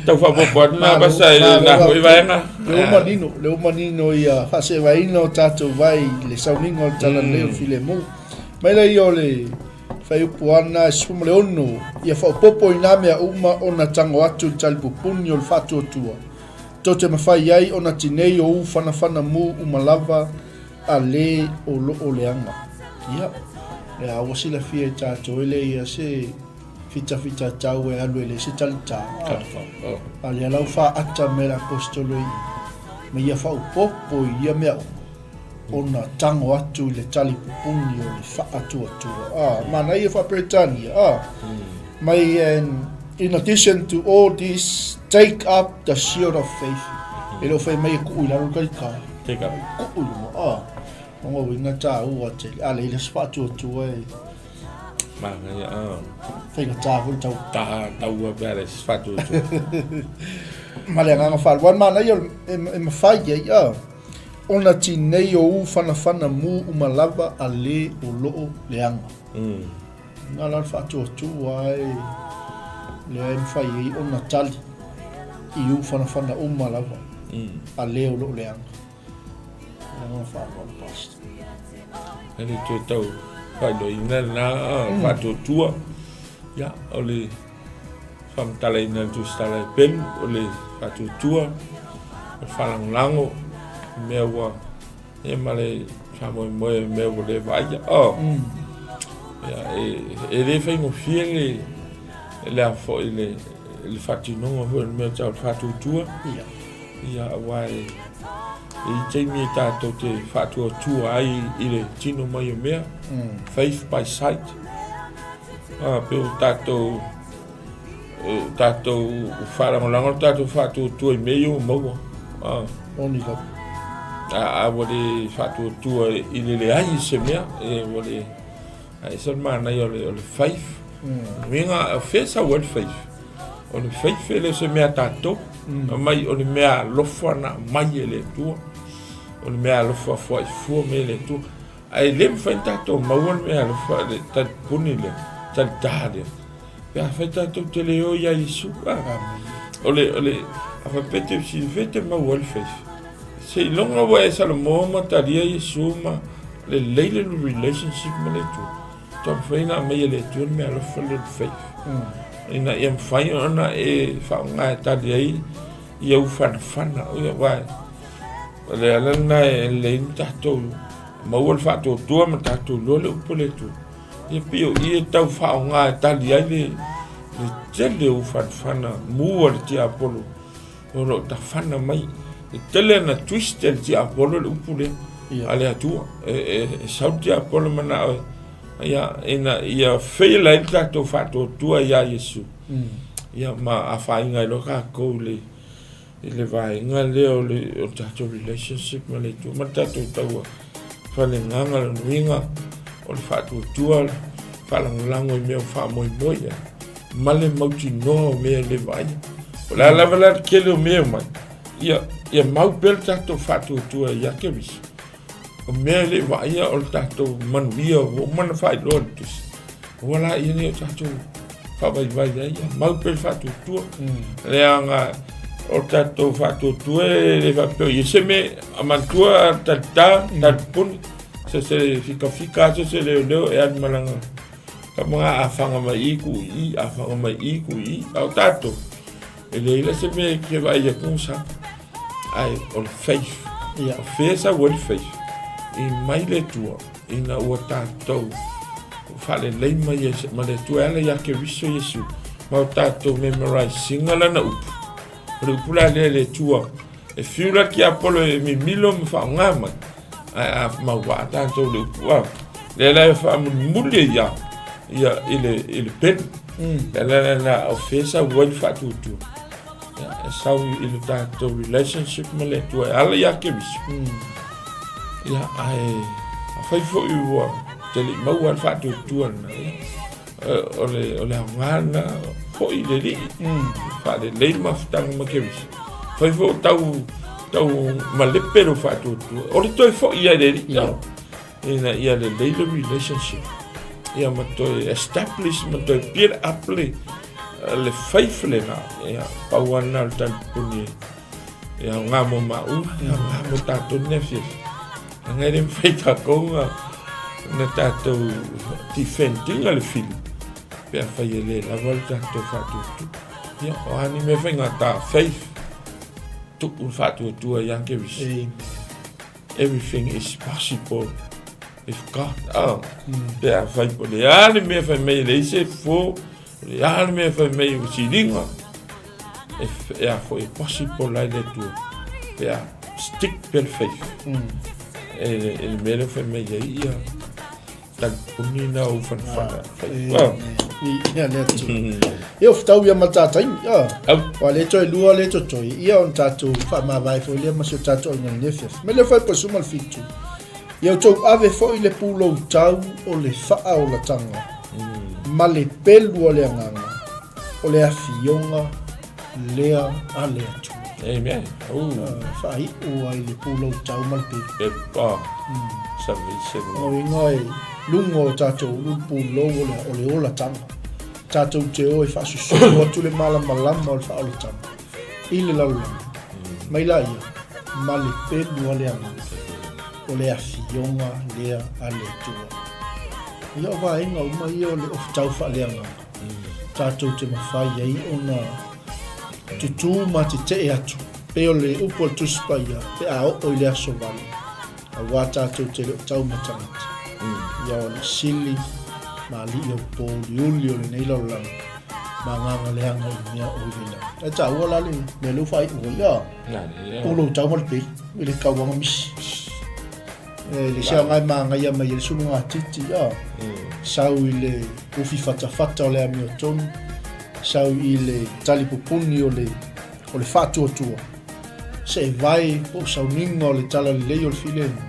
tau faaopoopo atu na basa i na foi vaega. Le ua manino, le ua manino ia faasevaina o tatou vai i le sauniga o le talalelei o le filemu. Mai lea o le fuaiupu ana e 16, ia faaopoopo i nā mea uma ona tago atu i le talipupuni o le faatuatua. Tou te mafai ai ona tinei o u fanafana mu uma lava a le o loo leaga. Ia, lea ua silafia e tatou e leai se fitafita tau e alu e leai se talita. A lea la ua faaata mai e le Aposetolo i ma ia faaopoopo i ia mea uma ona tago atu i le talipupuni o le faatuatua. A, manaia faa-Peretania, a. Mai and in addition to all this, take up the shield of faith. E le o fai mai e kuu i lalo le talita. Take up. Kuu i luma, a. O ngā uiga tāua tele. A leila se faatuatua e. Manaia, ah. Faigata foi le tau. Ta, taua pe a le faatuatua. Ma le agaga faaaloalo, manaia e mafai ai, ah, ona tinei o u fanafana mu uma lava a le o loo leaga. Na la le faatuatua ai lea e mafai ai ona tali i u fanafana uma lava a le o loo leaga. Le agaga faaaloalo, Pastor. E le toe tau faailoaina lena faatuatua. Ia, o le faamatalaina e le Tusitala e Pelu, o le faatuatua, o le faalagolago, mea ua, ia ma le faamoemoe i mea ua le vaaia. Oh. Ia, e le faigofie le, le a foi le, le faatinoga foi o le mea tau le faatuatua. Ia. Ia, aua e, e i taimi e tatou te faatuatua ai i le tino mai o mea, faith by sight. A, pe o tatou, o tatou faalagolago le tatou faatuatua i mea ia ua maua. A. Moni lava. A, a ua le faatuatua i le leai o se mea, e ua le, a ese le manaia o le, o le faith. Uiga, o fea e sau ai le faith? O le faith e le o se mea a tatou. Aumai o le mea alofa na aumai e le Atua. O le mea alofa foaifua mai e le Atua. Ae le mafai ona tatou maua le mea alofa, le talipuni lea, talitā lea. Pe afai tatou te le o iā Iesu. O le, o le, a faapea te silafia te maua ai le faith. Seiloga ua e salamo ma talia Iesu ma lelei le relationship ma le Atua. Taumafai ona aumai e le Atua le mea alofa lea o le faith. Ina ia mafai ona e faaaoga e tali ai ia ufanafana. Aua o le ala lena e lelei ona tatou maua le faatuatua ma tatou iloa le upu a le Atua. Ia pei o i e tau faaaoga e tali ai le tele o ufanafana mu a le tiapolo o lo o tafana mai. E tele ona twist e le tiapolo le upu lea a le Atua. E sau le tiapolo manao ia, ina ia fail ai le tatou faatuatua iā Iesu. Ia ma afaina ai loa tatou i le i le vaega lea o le o tatou relationship ma le Atua ma le tatou taua faleagaga lona uiga o le faatuatua le faalagolago i mea o faamoemoe i ai ma le mautinoa o mea e le vaaia. O le a lava la le tele o mea e omai, ia, ia mau pea le tatou faatuatua ia Keriso. O mea e le i vaaia o le tatou manuia ua uma ona faailoa e le Tusi. Aua laia ne i o tatou faavaivai ai, ia mau pea le faatuatua. Leaga o le tatou faatuatua e le faapea o i ai se mea, a manatua talita, talipuni, so se fikafika so se leoleo e alu ma lana tamaga a fanga mai i ku i, a fanga mai i ku i, a o tatou, e leai la se mea e te vaai atu sa. Ae o le faith. Ia. O fea e sau ai le faith? I mai le Atua ina ua tatou faalelei mai ma le Atua e ala ia Keriso Iesu ma o tatou memorize ina lana upu. O le upu la lea e le Atua e fiu la le tiapolo e mimilo ma faaaoga mai, ae a mauvaa tatou i le upu a, lea la e faamulimuli ai ia ia i le i le pelu. Lea la la o fea e sau ai le faatuatua? Ia, e sau i le tatou relationship ma le Atua e ala ia Keriso. Ia, ae afai foi ua te le i maua le faatuatua lena, ia, o le, o le aoga lena foi i le Alii, faalelei le mafutaga ma Keriso. Afai foi o tau, tau malepe lou faatuatua, o le toe foi ia i le Alii, ia. Ina ia lelei le relationship, ia ma toe establish ma toe build up le, le faith lena, ia, pau lava lena o le talipuni e aoga mo maua, e aoga mo tatou lenei afiafi. Leaga e le mafai tatou na, na tatou defend ina le fili, pe afai e le lava le tatou faatuatua. Ia, o a ni mea faigata, faith, tuu le faatuatua ia Keriso. Everything is possible with God. Oh, pe afai po le a le mea fai mai e leai se fofo, o le a le mea fai mai o siliga, e, e a foi e possible ai le Atua. Pe a stick pea le faith. E, e le mea lea fai mai ai ia talipuni na ou fanafana. Ia le atu. Ia o fitau ia ma tā taimi. Ia. Wa le toe lua le totoe. Ia on tātou whaamavae foi lea ma si o tātou ai ngai nefiafi. Me le whai po suma le fitu. Ia o tou ave foi le pulou tau o le whaaolatanga. Ma le pelu o le Agaga, o le afioga lea a le Atua. Amen. Oh. Faaiu ai le pulou tau ma le pelu. Pelu, oh. Salvation. O inga e luga o tatou ulu pulou o le, o le olataga. Tatou te o e faasusulu atu le malamalama o le faaolataga i le lalolagi. Mai la ia, ma le pelu a le Agaga, o le afioga lea a le Atua. Ia o vaega uma ia o le ofutau faaleagaga, tatou te mafai ai ona tutū ma tetee atu, pei o le upu a le Tusi Paia, pe a oo i le aso vale, aua tatou te le o tau ma tagata. Ia o le sili ma alii o pōuliuli o lenei lalolagi, ma agaga leaga i mea o i le lagi. Ae taua la le mea lea ua faaiu ai, a, pulou tau ma le pelu i le tauaga misi. E le se aoga e māngaia mai ai le sulugatiti, a, sau i le ufi fatafata o le amiotonu, sau i le talipupuni o le, o le faatuatua, seevae po o sauniga o le talalelei o le filemu.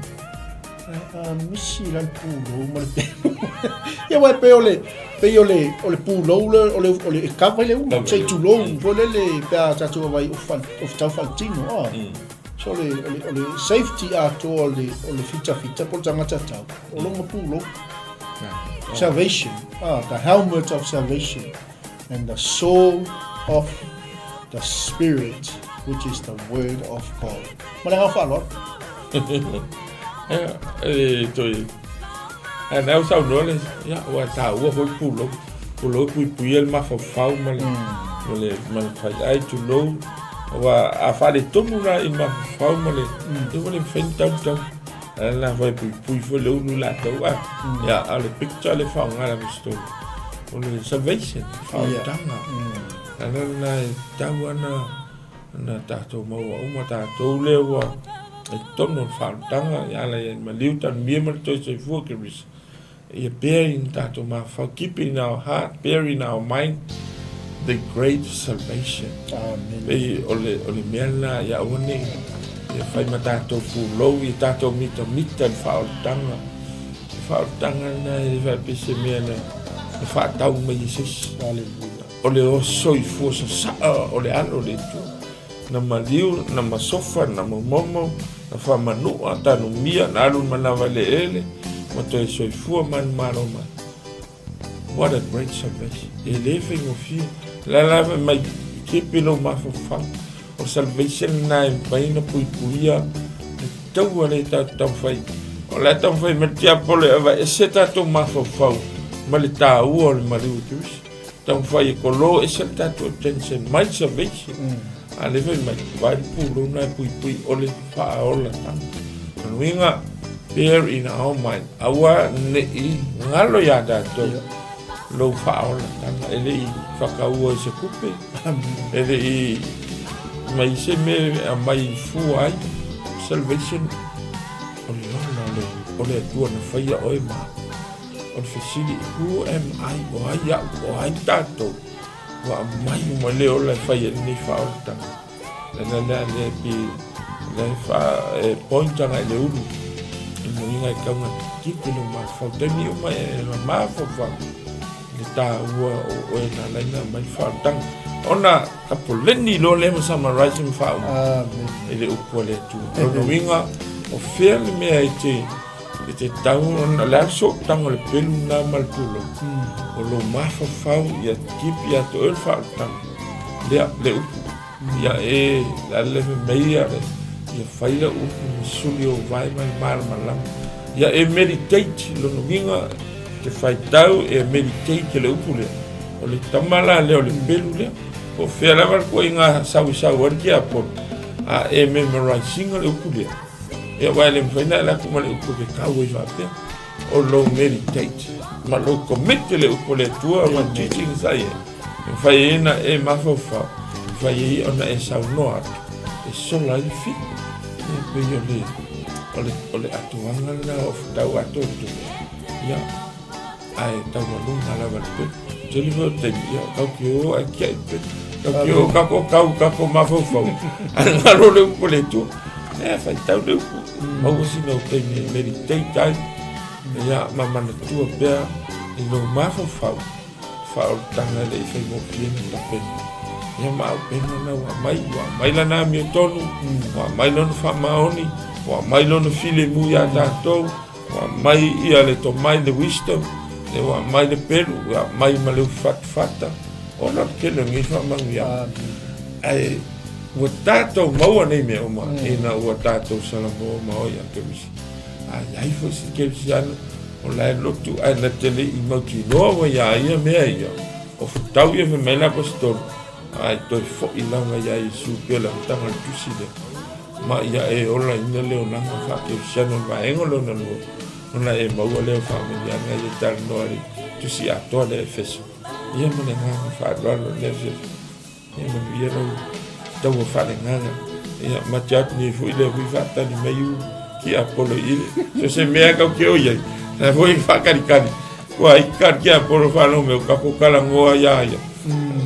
A, a misi la le pulou ma le pelu. Ia aua e pei o le, pei o le, o le pulou le, o le, o le e kava i le ulu, se i tulou, foi lele pe a tatou vaai o fal, o tau faletino, a. So o le, o le, o le safety atoa o le, o le fitafita po o le tagata tau, o lona pulou. Salvation, ah, the helmet of salvation and the sword of the spirit, which is the word of God. Ma le agaga faaaloalo. E toe a na saunoa le ia ua taua foi pulou pulou puipuia le mafaufau ma le ma le ma le faiai tulou aua a faaletonu la i mafaufau ma le e ua le mafai ona tautau a la foi puipui foi le ulu latou a ia a o le picture le faaaoga le Aposetolo o le salvation faaolataga a la lena e tatau lava ona tatou maua uma tatou lea ua i totonu o le faaolataga ia ala i maliu tanumia ma le toe soifua Keriso ia bear in tatou mafaufau keep in our heart bear in our mind the great salvation. Amen. Pei o le, o le mea lena ia aua ne i ia fai ma tatou pulou ia tatou mitamita le faaolataga. Le faaolataga lena e le faapea se mea na, na faatau mai e se isi. Hallelujah. O le soifua sasaa o le Alo o le Atua. Na maliu, na masofa, na momomo, na faamanua, tanumia, na alu i manava eleele, ma toe soifua manumalo mai. What a great salvation. E le faigofie. La la fai mai, kepe lou mafaufau. O salvation lena e mafai ona puipuia le taua lea tatou taumafai. O le a taumafai mai le tiapolo e aveese tatou mafaufau ma le taua o le maliu o Keriso. Taumafai e kolo ese le tatou attention mai le salvation. A lea fai mai, vaai le pulou lena e puipui o le faaolataga. O lona uiga, bear in our mind, aua ne i galo iā tatou lou faaolataga, e le i fakaua i se kupe, e le i mai se mea e aumai fua ai, salvation, o le ola o le, o le Atua na faia oe ma au. O le fesili, who am I? O ai au? O ai tatou? Ua aumai uma le ola e fai ai lenei faaolataga. Le ala lea lea pe lea e fa e point agai le ulu. I le uiga e tau na kite lou mafaufau. Taimi uma e mafaufau le taua o oe na ala ai na aumai le faaolataga. Ona ka poleni loa lea ma summarize ma faauma i le upu a le Atua. O lona uiga, o fea le mea e te E te tau ona, le a le sootaga o le pelu lena ma le pulou? O lou mafaufau ia keep ia te oe le faaolataga. Lea, le upu. Ia e, le a le fai mai ia, ia fai lau upu ma suli ou vae ma le malamalama. Ia e meditate, lona uiga, te faitau e meditate le upu lea. O le tama la lea o le pelu lea. Po o fea lava le ituaiga sau e sau ai le tiapolo, a e memorize ina le upu lea. Ia aua e le mafai ona e alu atu ma le upu e kau ai faapea. O lou meditate ma lou commit i le upu a le Atua ma teaching sa i ai. E mafai ai ona e mafaufau, e mafai ai ona e saunoa atu, e sola ai le fili. Ia pei o le, o le, o le atoaga lena o tau atoatoa. Ia, Ae taualuga lava le pelu. Tele foi o taimi, ia, kau ke o ae kiaʻi le pelu. Kau ke o kako kau kako mafaufau. Ae ngalo le upu a le Atua. E faitau le upu. Maua sina ou taimi e meditate ai. Ia, ma manatua pea i lou mafaufau. faaolataga e le i faigofie ona tapena. Ia ma auupega na ua aumai, ua aumai lana amiotonu, ua aumai lona faamaoni, ua aumai lona filemu iā tatou, ua aumai ia le tomai, le wisdom, ia ua aumai le pelu, ua aumai ma le ufifatafata, ona o le tele o nei faamanuiaga. Ae ua tatou maua nei mea uma ina ua tatou salamo ma o ia Keriso. A i ai foi se kerisiano o la e lotu ae na te le i mautinoa ua iā ia mea ia, o futau ia fai mai le Aposetolo, a i toe foʻi lava iā Iesu pei o le amataga o le tusi lea, ma ia e olaina le olaga faakerisiano i le vaega lona lua, ona e maua lea o faamanuiaga ia e talanoa i le tusi atoa lea Efeso. Ia ma le agaga faaaloalo i le afiafi. Ia manuia lau taua faalegaga. Ia mate atu nei foi lea foi faatali mai u ki Apolo i le. So se mea kau ke o iai. Sa foi faakalikali. Ua i kali ki Apolo whalo me o kako kalangoa ia ia.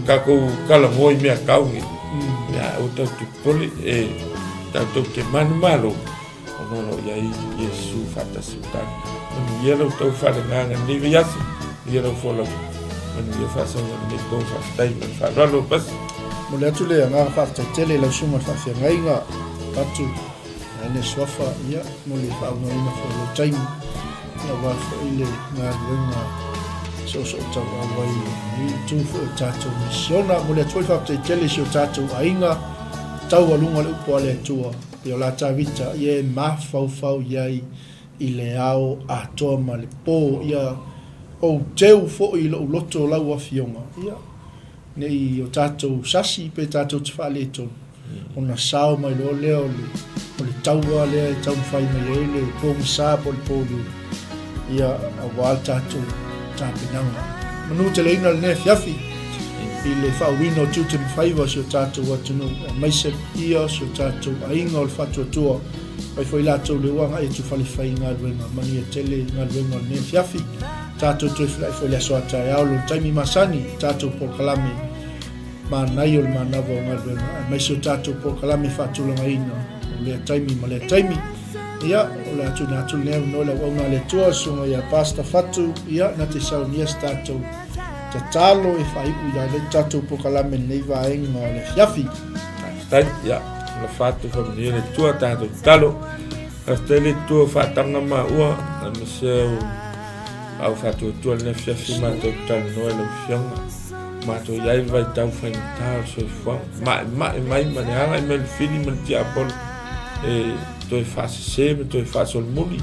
Kako kalangoa i mea kau ngi. Ia o tau te pole e tau te manu malo. Ona o lo o i ai Iesu faatasi ma tatou. Manuia lo outou faalegaga i lenei vaiaso, manuia lau folauga, manuia faasauga i lenei po, faafetai ma le faaaloalo. Pasi. Momoli atu le agaga faafetai tele i lau susuga i le faafeagaiga, Patu, Ene Suafa, ia, mo le faauigaina foi o lou taimi, ia, aua foi le galuega soosootauau ai i lenei itu foi o tatou misiona. Momoli atu foi le faafetai tele i si o tatou aiga taualuga o le upu a le Atua. E ola Tavita, ia e mafaufau i ai i le ao atoa ma le po, ia ou teu foi i lou loto lau afioga, ia, ne i o tatou sasi pe tatou te faaletonu, ona sao mai loa lea o le, o le taua lea e taumafai mai ai le pogisa po o le pōliuli, ia, aua le tatou tapenaga. Manuteleina lenei afiafi i le faauiina o tiute ma faiva o si o tatou atunuu, aemaise ia o si o tatou aiga o le faatuatua, mai foi latou lea ua agai atu i fale faigaluega. Manuia tele galuega o lenei afiafi. Tatou toe feiloai foi i le aso a taeao lona taimi masani, tatou polokalame manaia o le manava o galuega, aemaise o tatou polokalame faatulagaina o lea taimi ma lea taimi. Ia, o le a tuuina atu lenei avanoa i le auauna a le Atua, le susuga ia Pastor Fatu, ia, na te saunia se tatou tatalo e faaiu i ai le tatou polokalame i lenei vaega o le afiafi. Faafetai, ia, o le Fatu faamanuia le Atua, tatou tatalo. Faafetai le Atua faataga maua, aemaise au au faatuatua lenei afiafi matou talanoa i lau Afioga. Matou i ai le vaitau faigata o le soifuaga. Maemae mai ma le agai mai le fili ma le tiapolo e toe faasese ma toe faasolomuli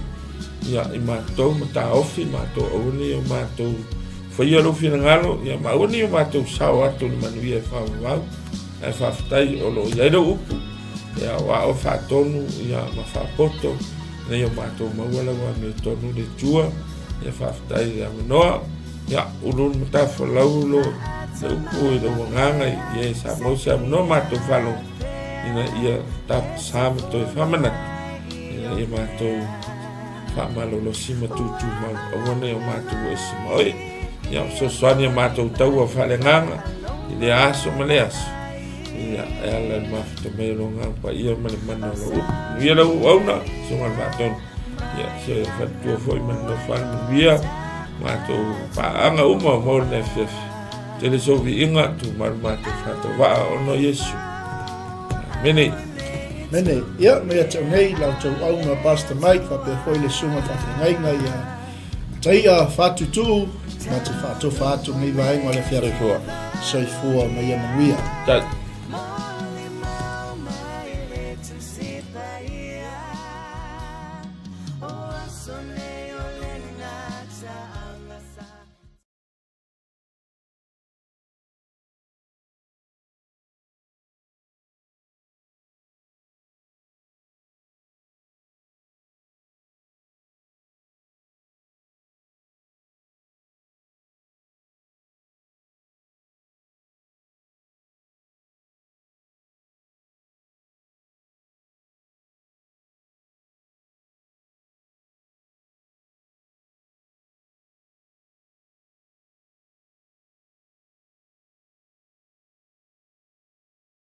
ia i matou ma taofi matou aua nei o matou faia lou finagalo ia ma aua nei o matou sao atu i le manuia e faavavau ae faafetai o lo o i ai lou upu e aoao faatonu ia ma faapoto ina ia matou maua lau amiotonu le Atua ia faafetai i le avanoa ia ulu le matafolau lo le upu i lou agaga i e sa maua se avanoa matou faalogo ina ia tapasa ma toe faamanatu ina ia matou faamalolosi ma tutumau aua nei o matou ese ma oe ia fesoasoani a matou taua faaleagaga i lea aso ma lea aso ia e ala i le mafuta mai o lou Agaga Paia ma le mana o lau upu. Manuia lau auauna, susuga i le Faatonu. Ia, se faletua foi ma le nofo manuia, matou paaga uma o maua lenei afiafi. Tele sou viiga, tumau le matou faatauvaa ona o Iesu. Amene. Amene. Ia, mai ia te au nei, la outou auga Pastor Mike, faapea foi le susuga i le faafeagaiga ia Taia Fatutuu, ma te faatofa atu lenei vaega o le afiafi. Soifua. Soifua ma ia manuia. Tai.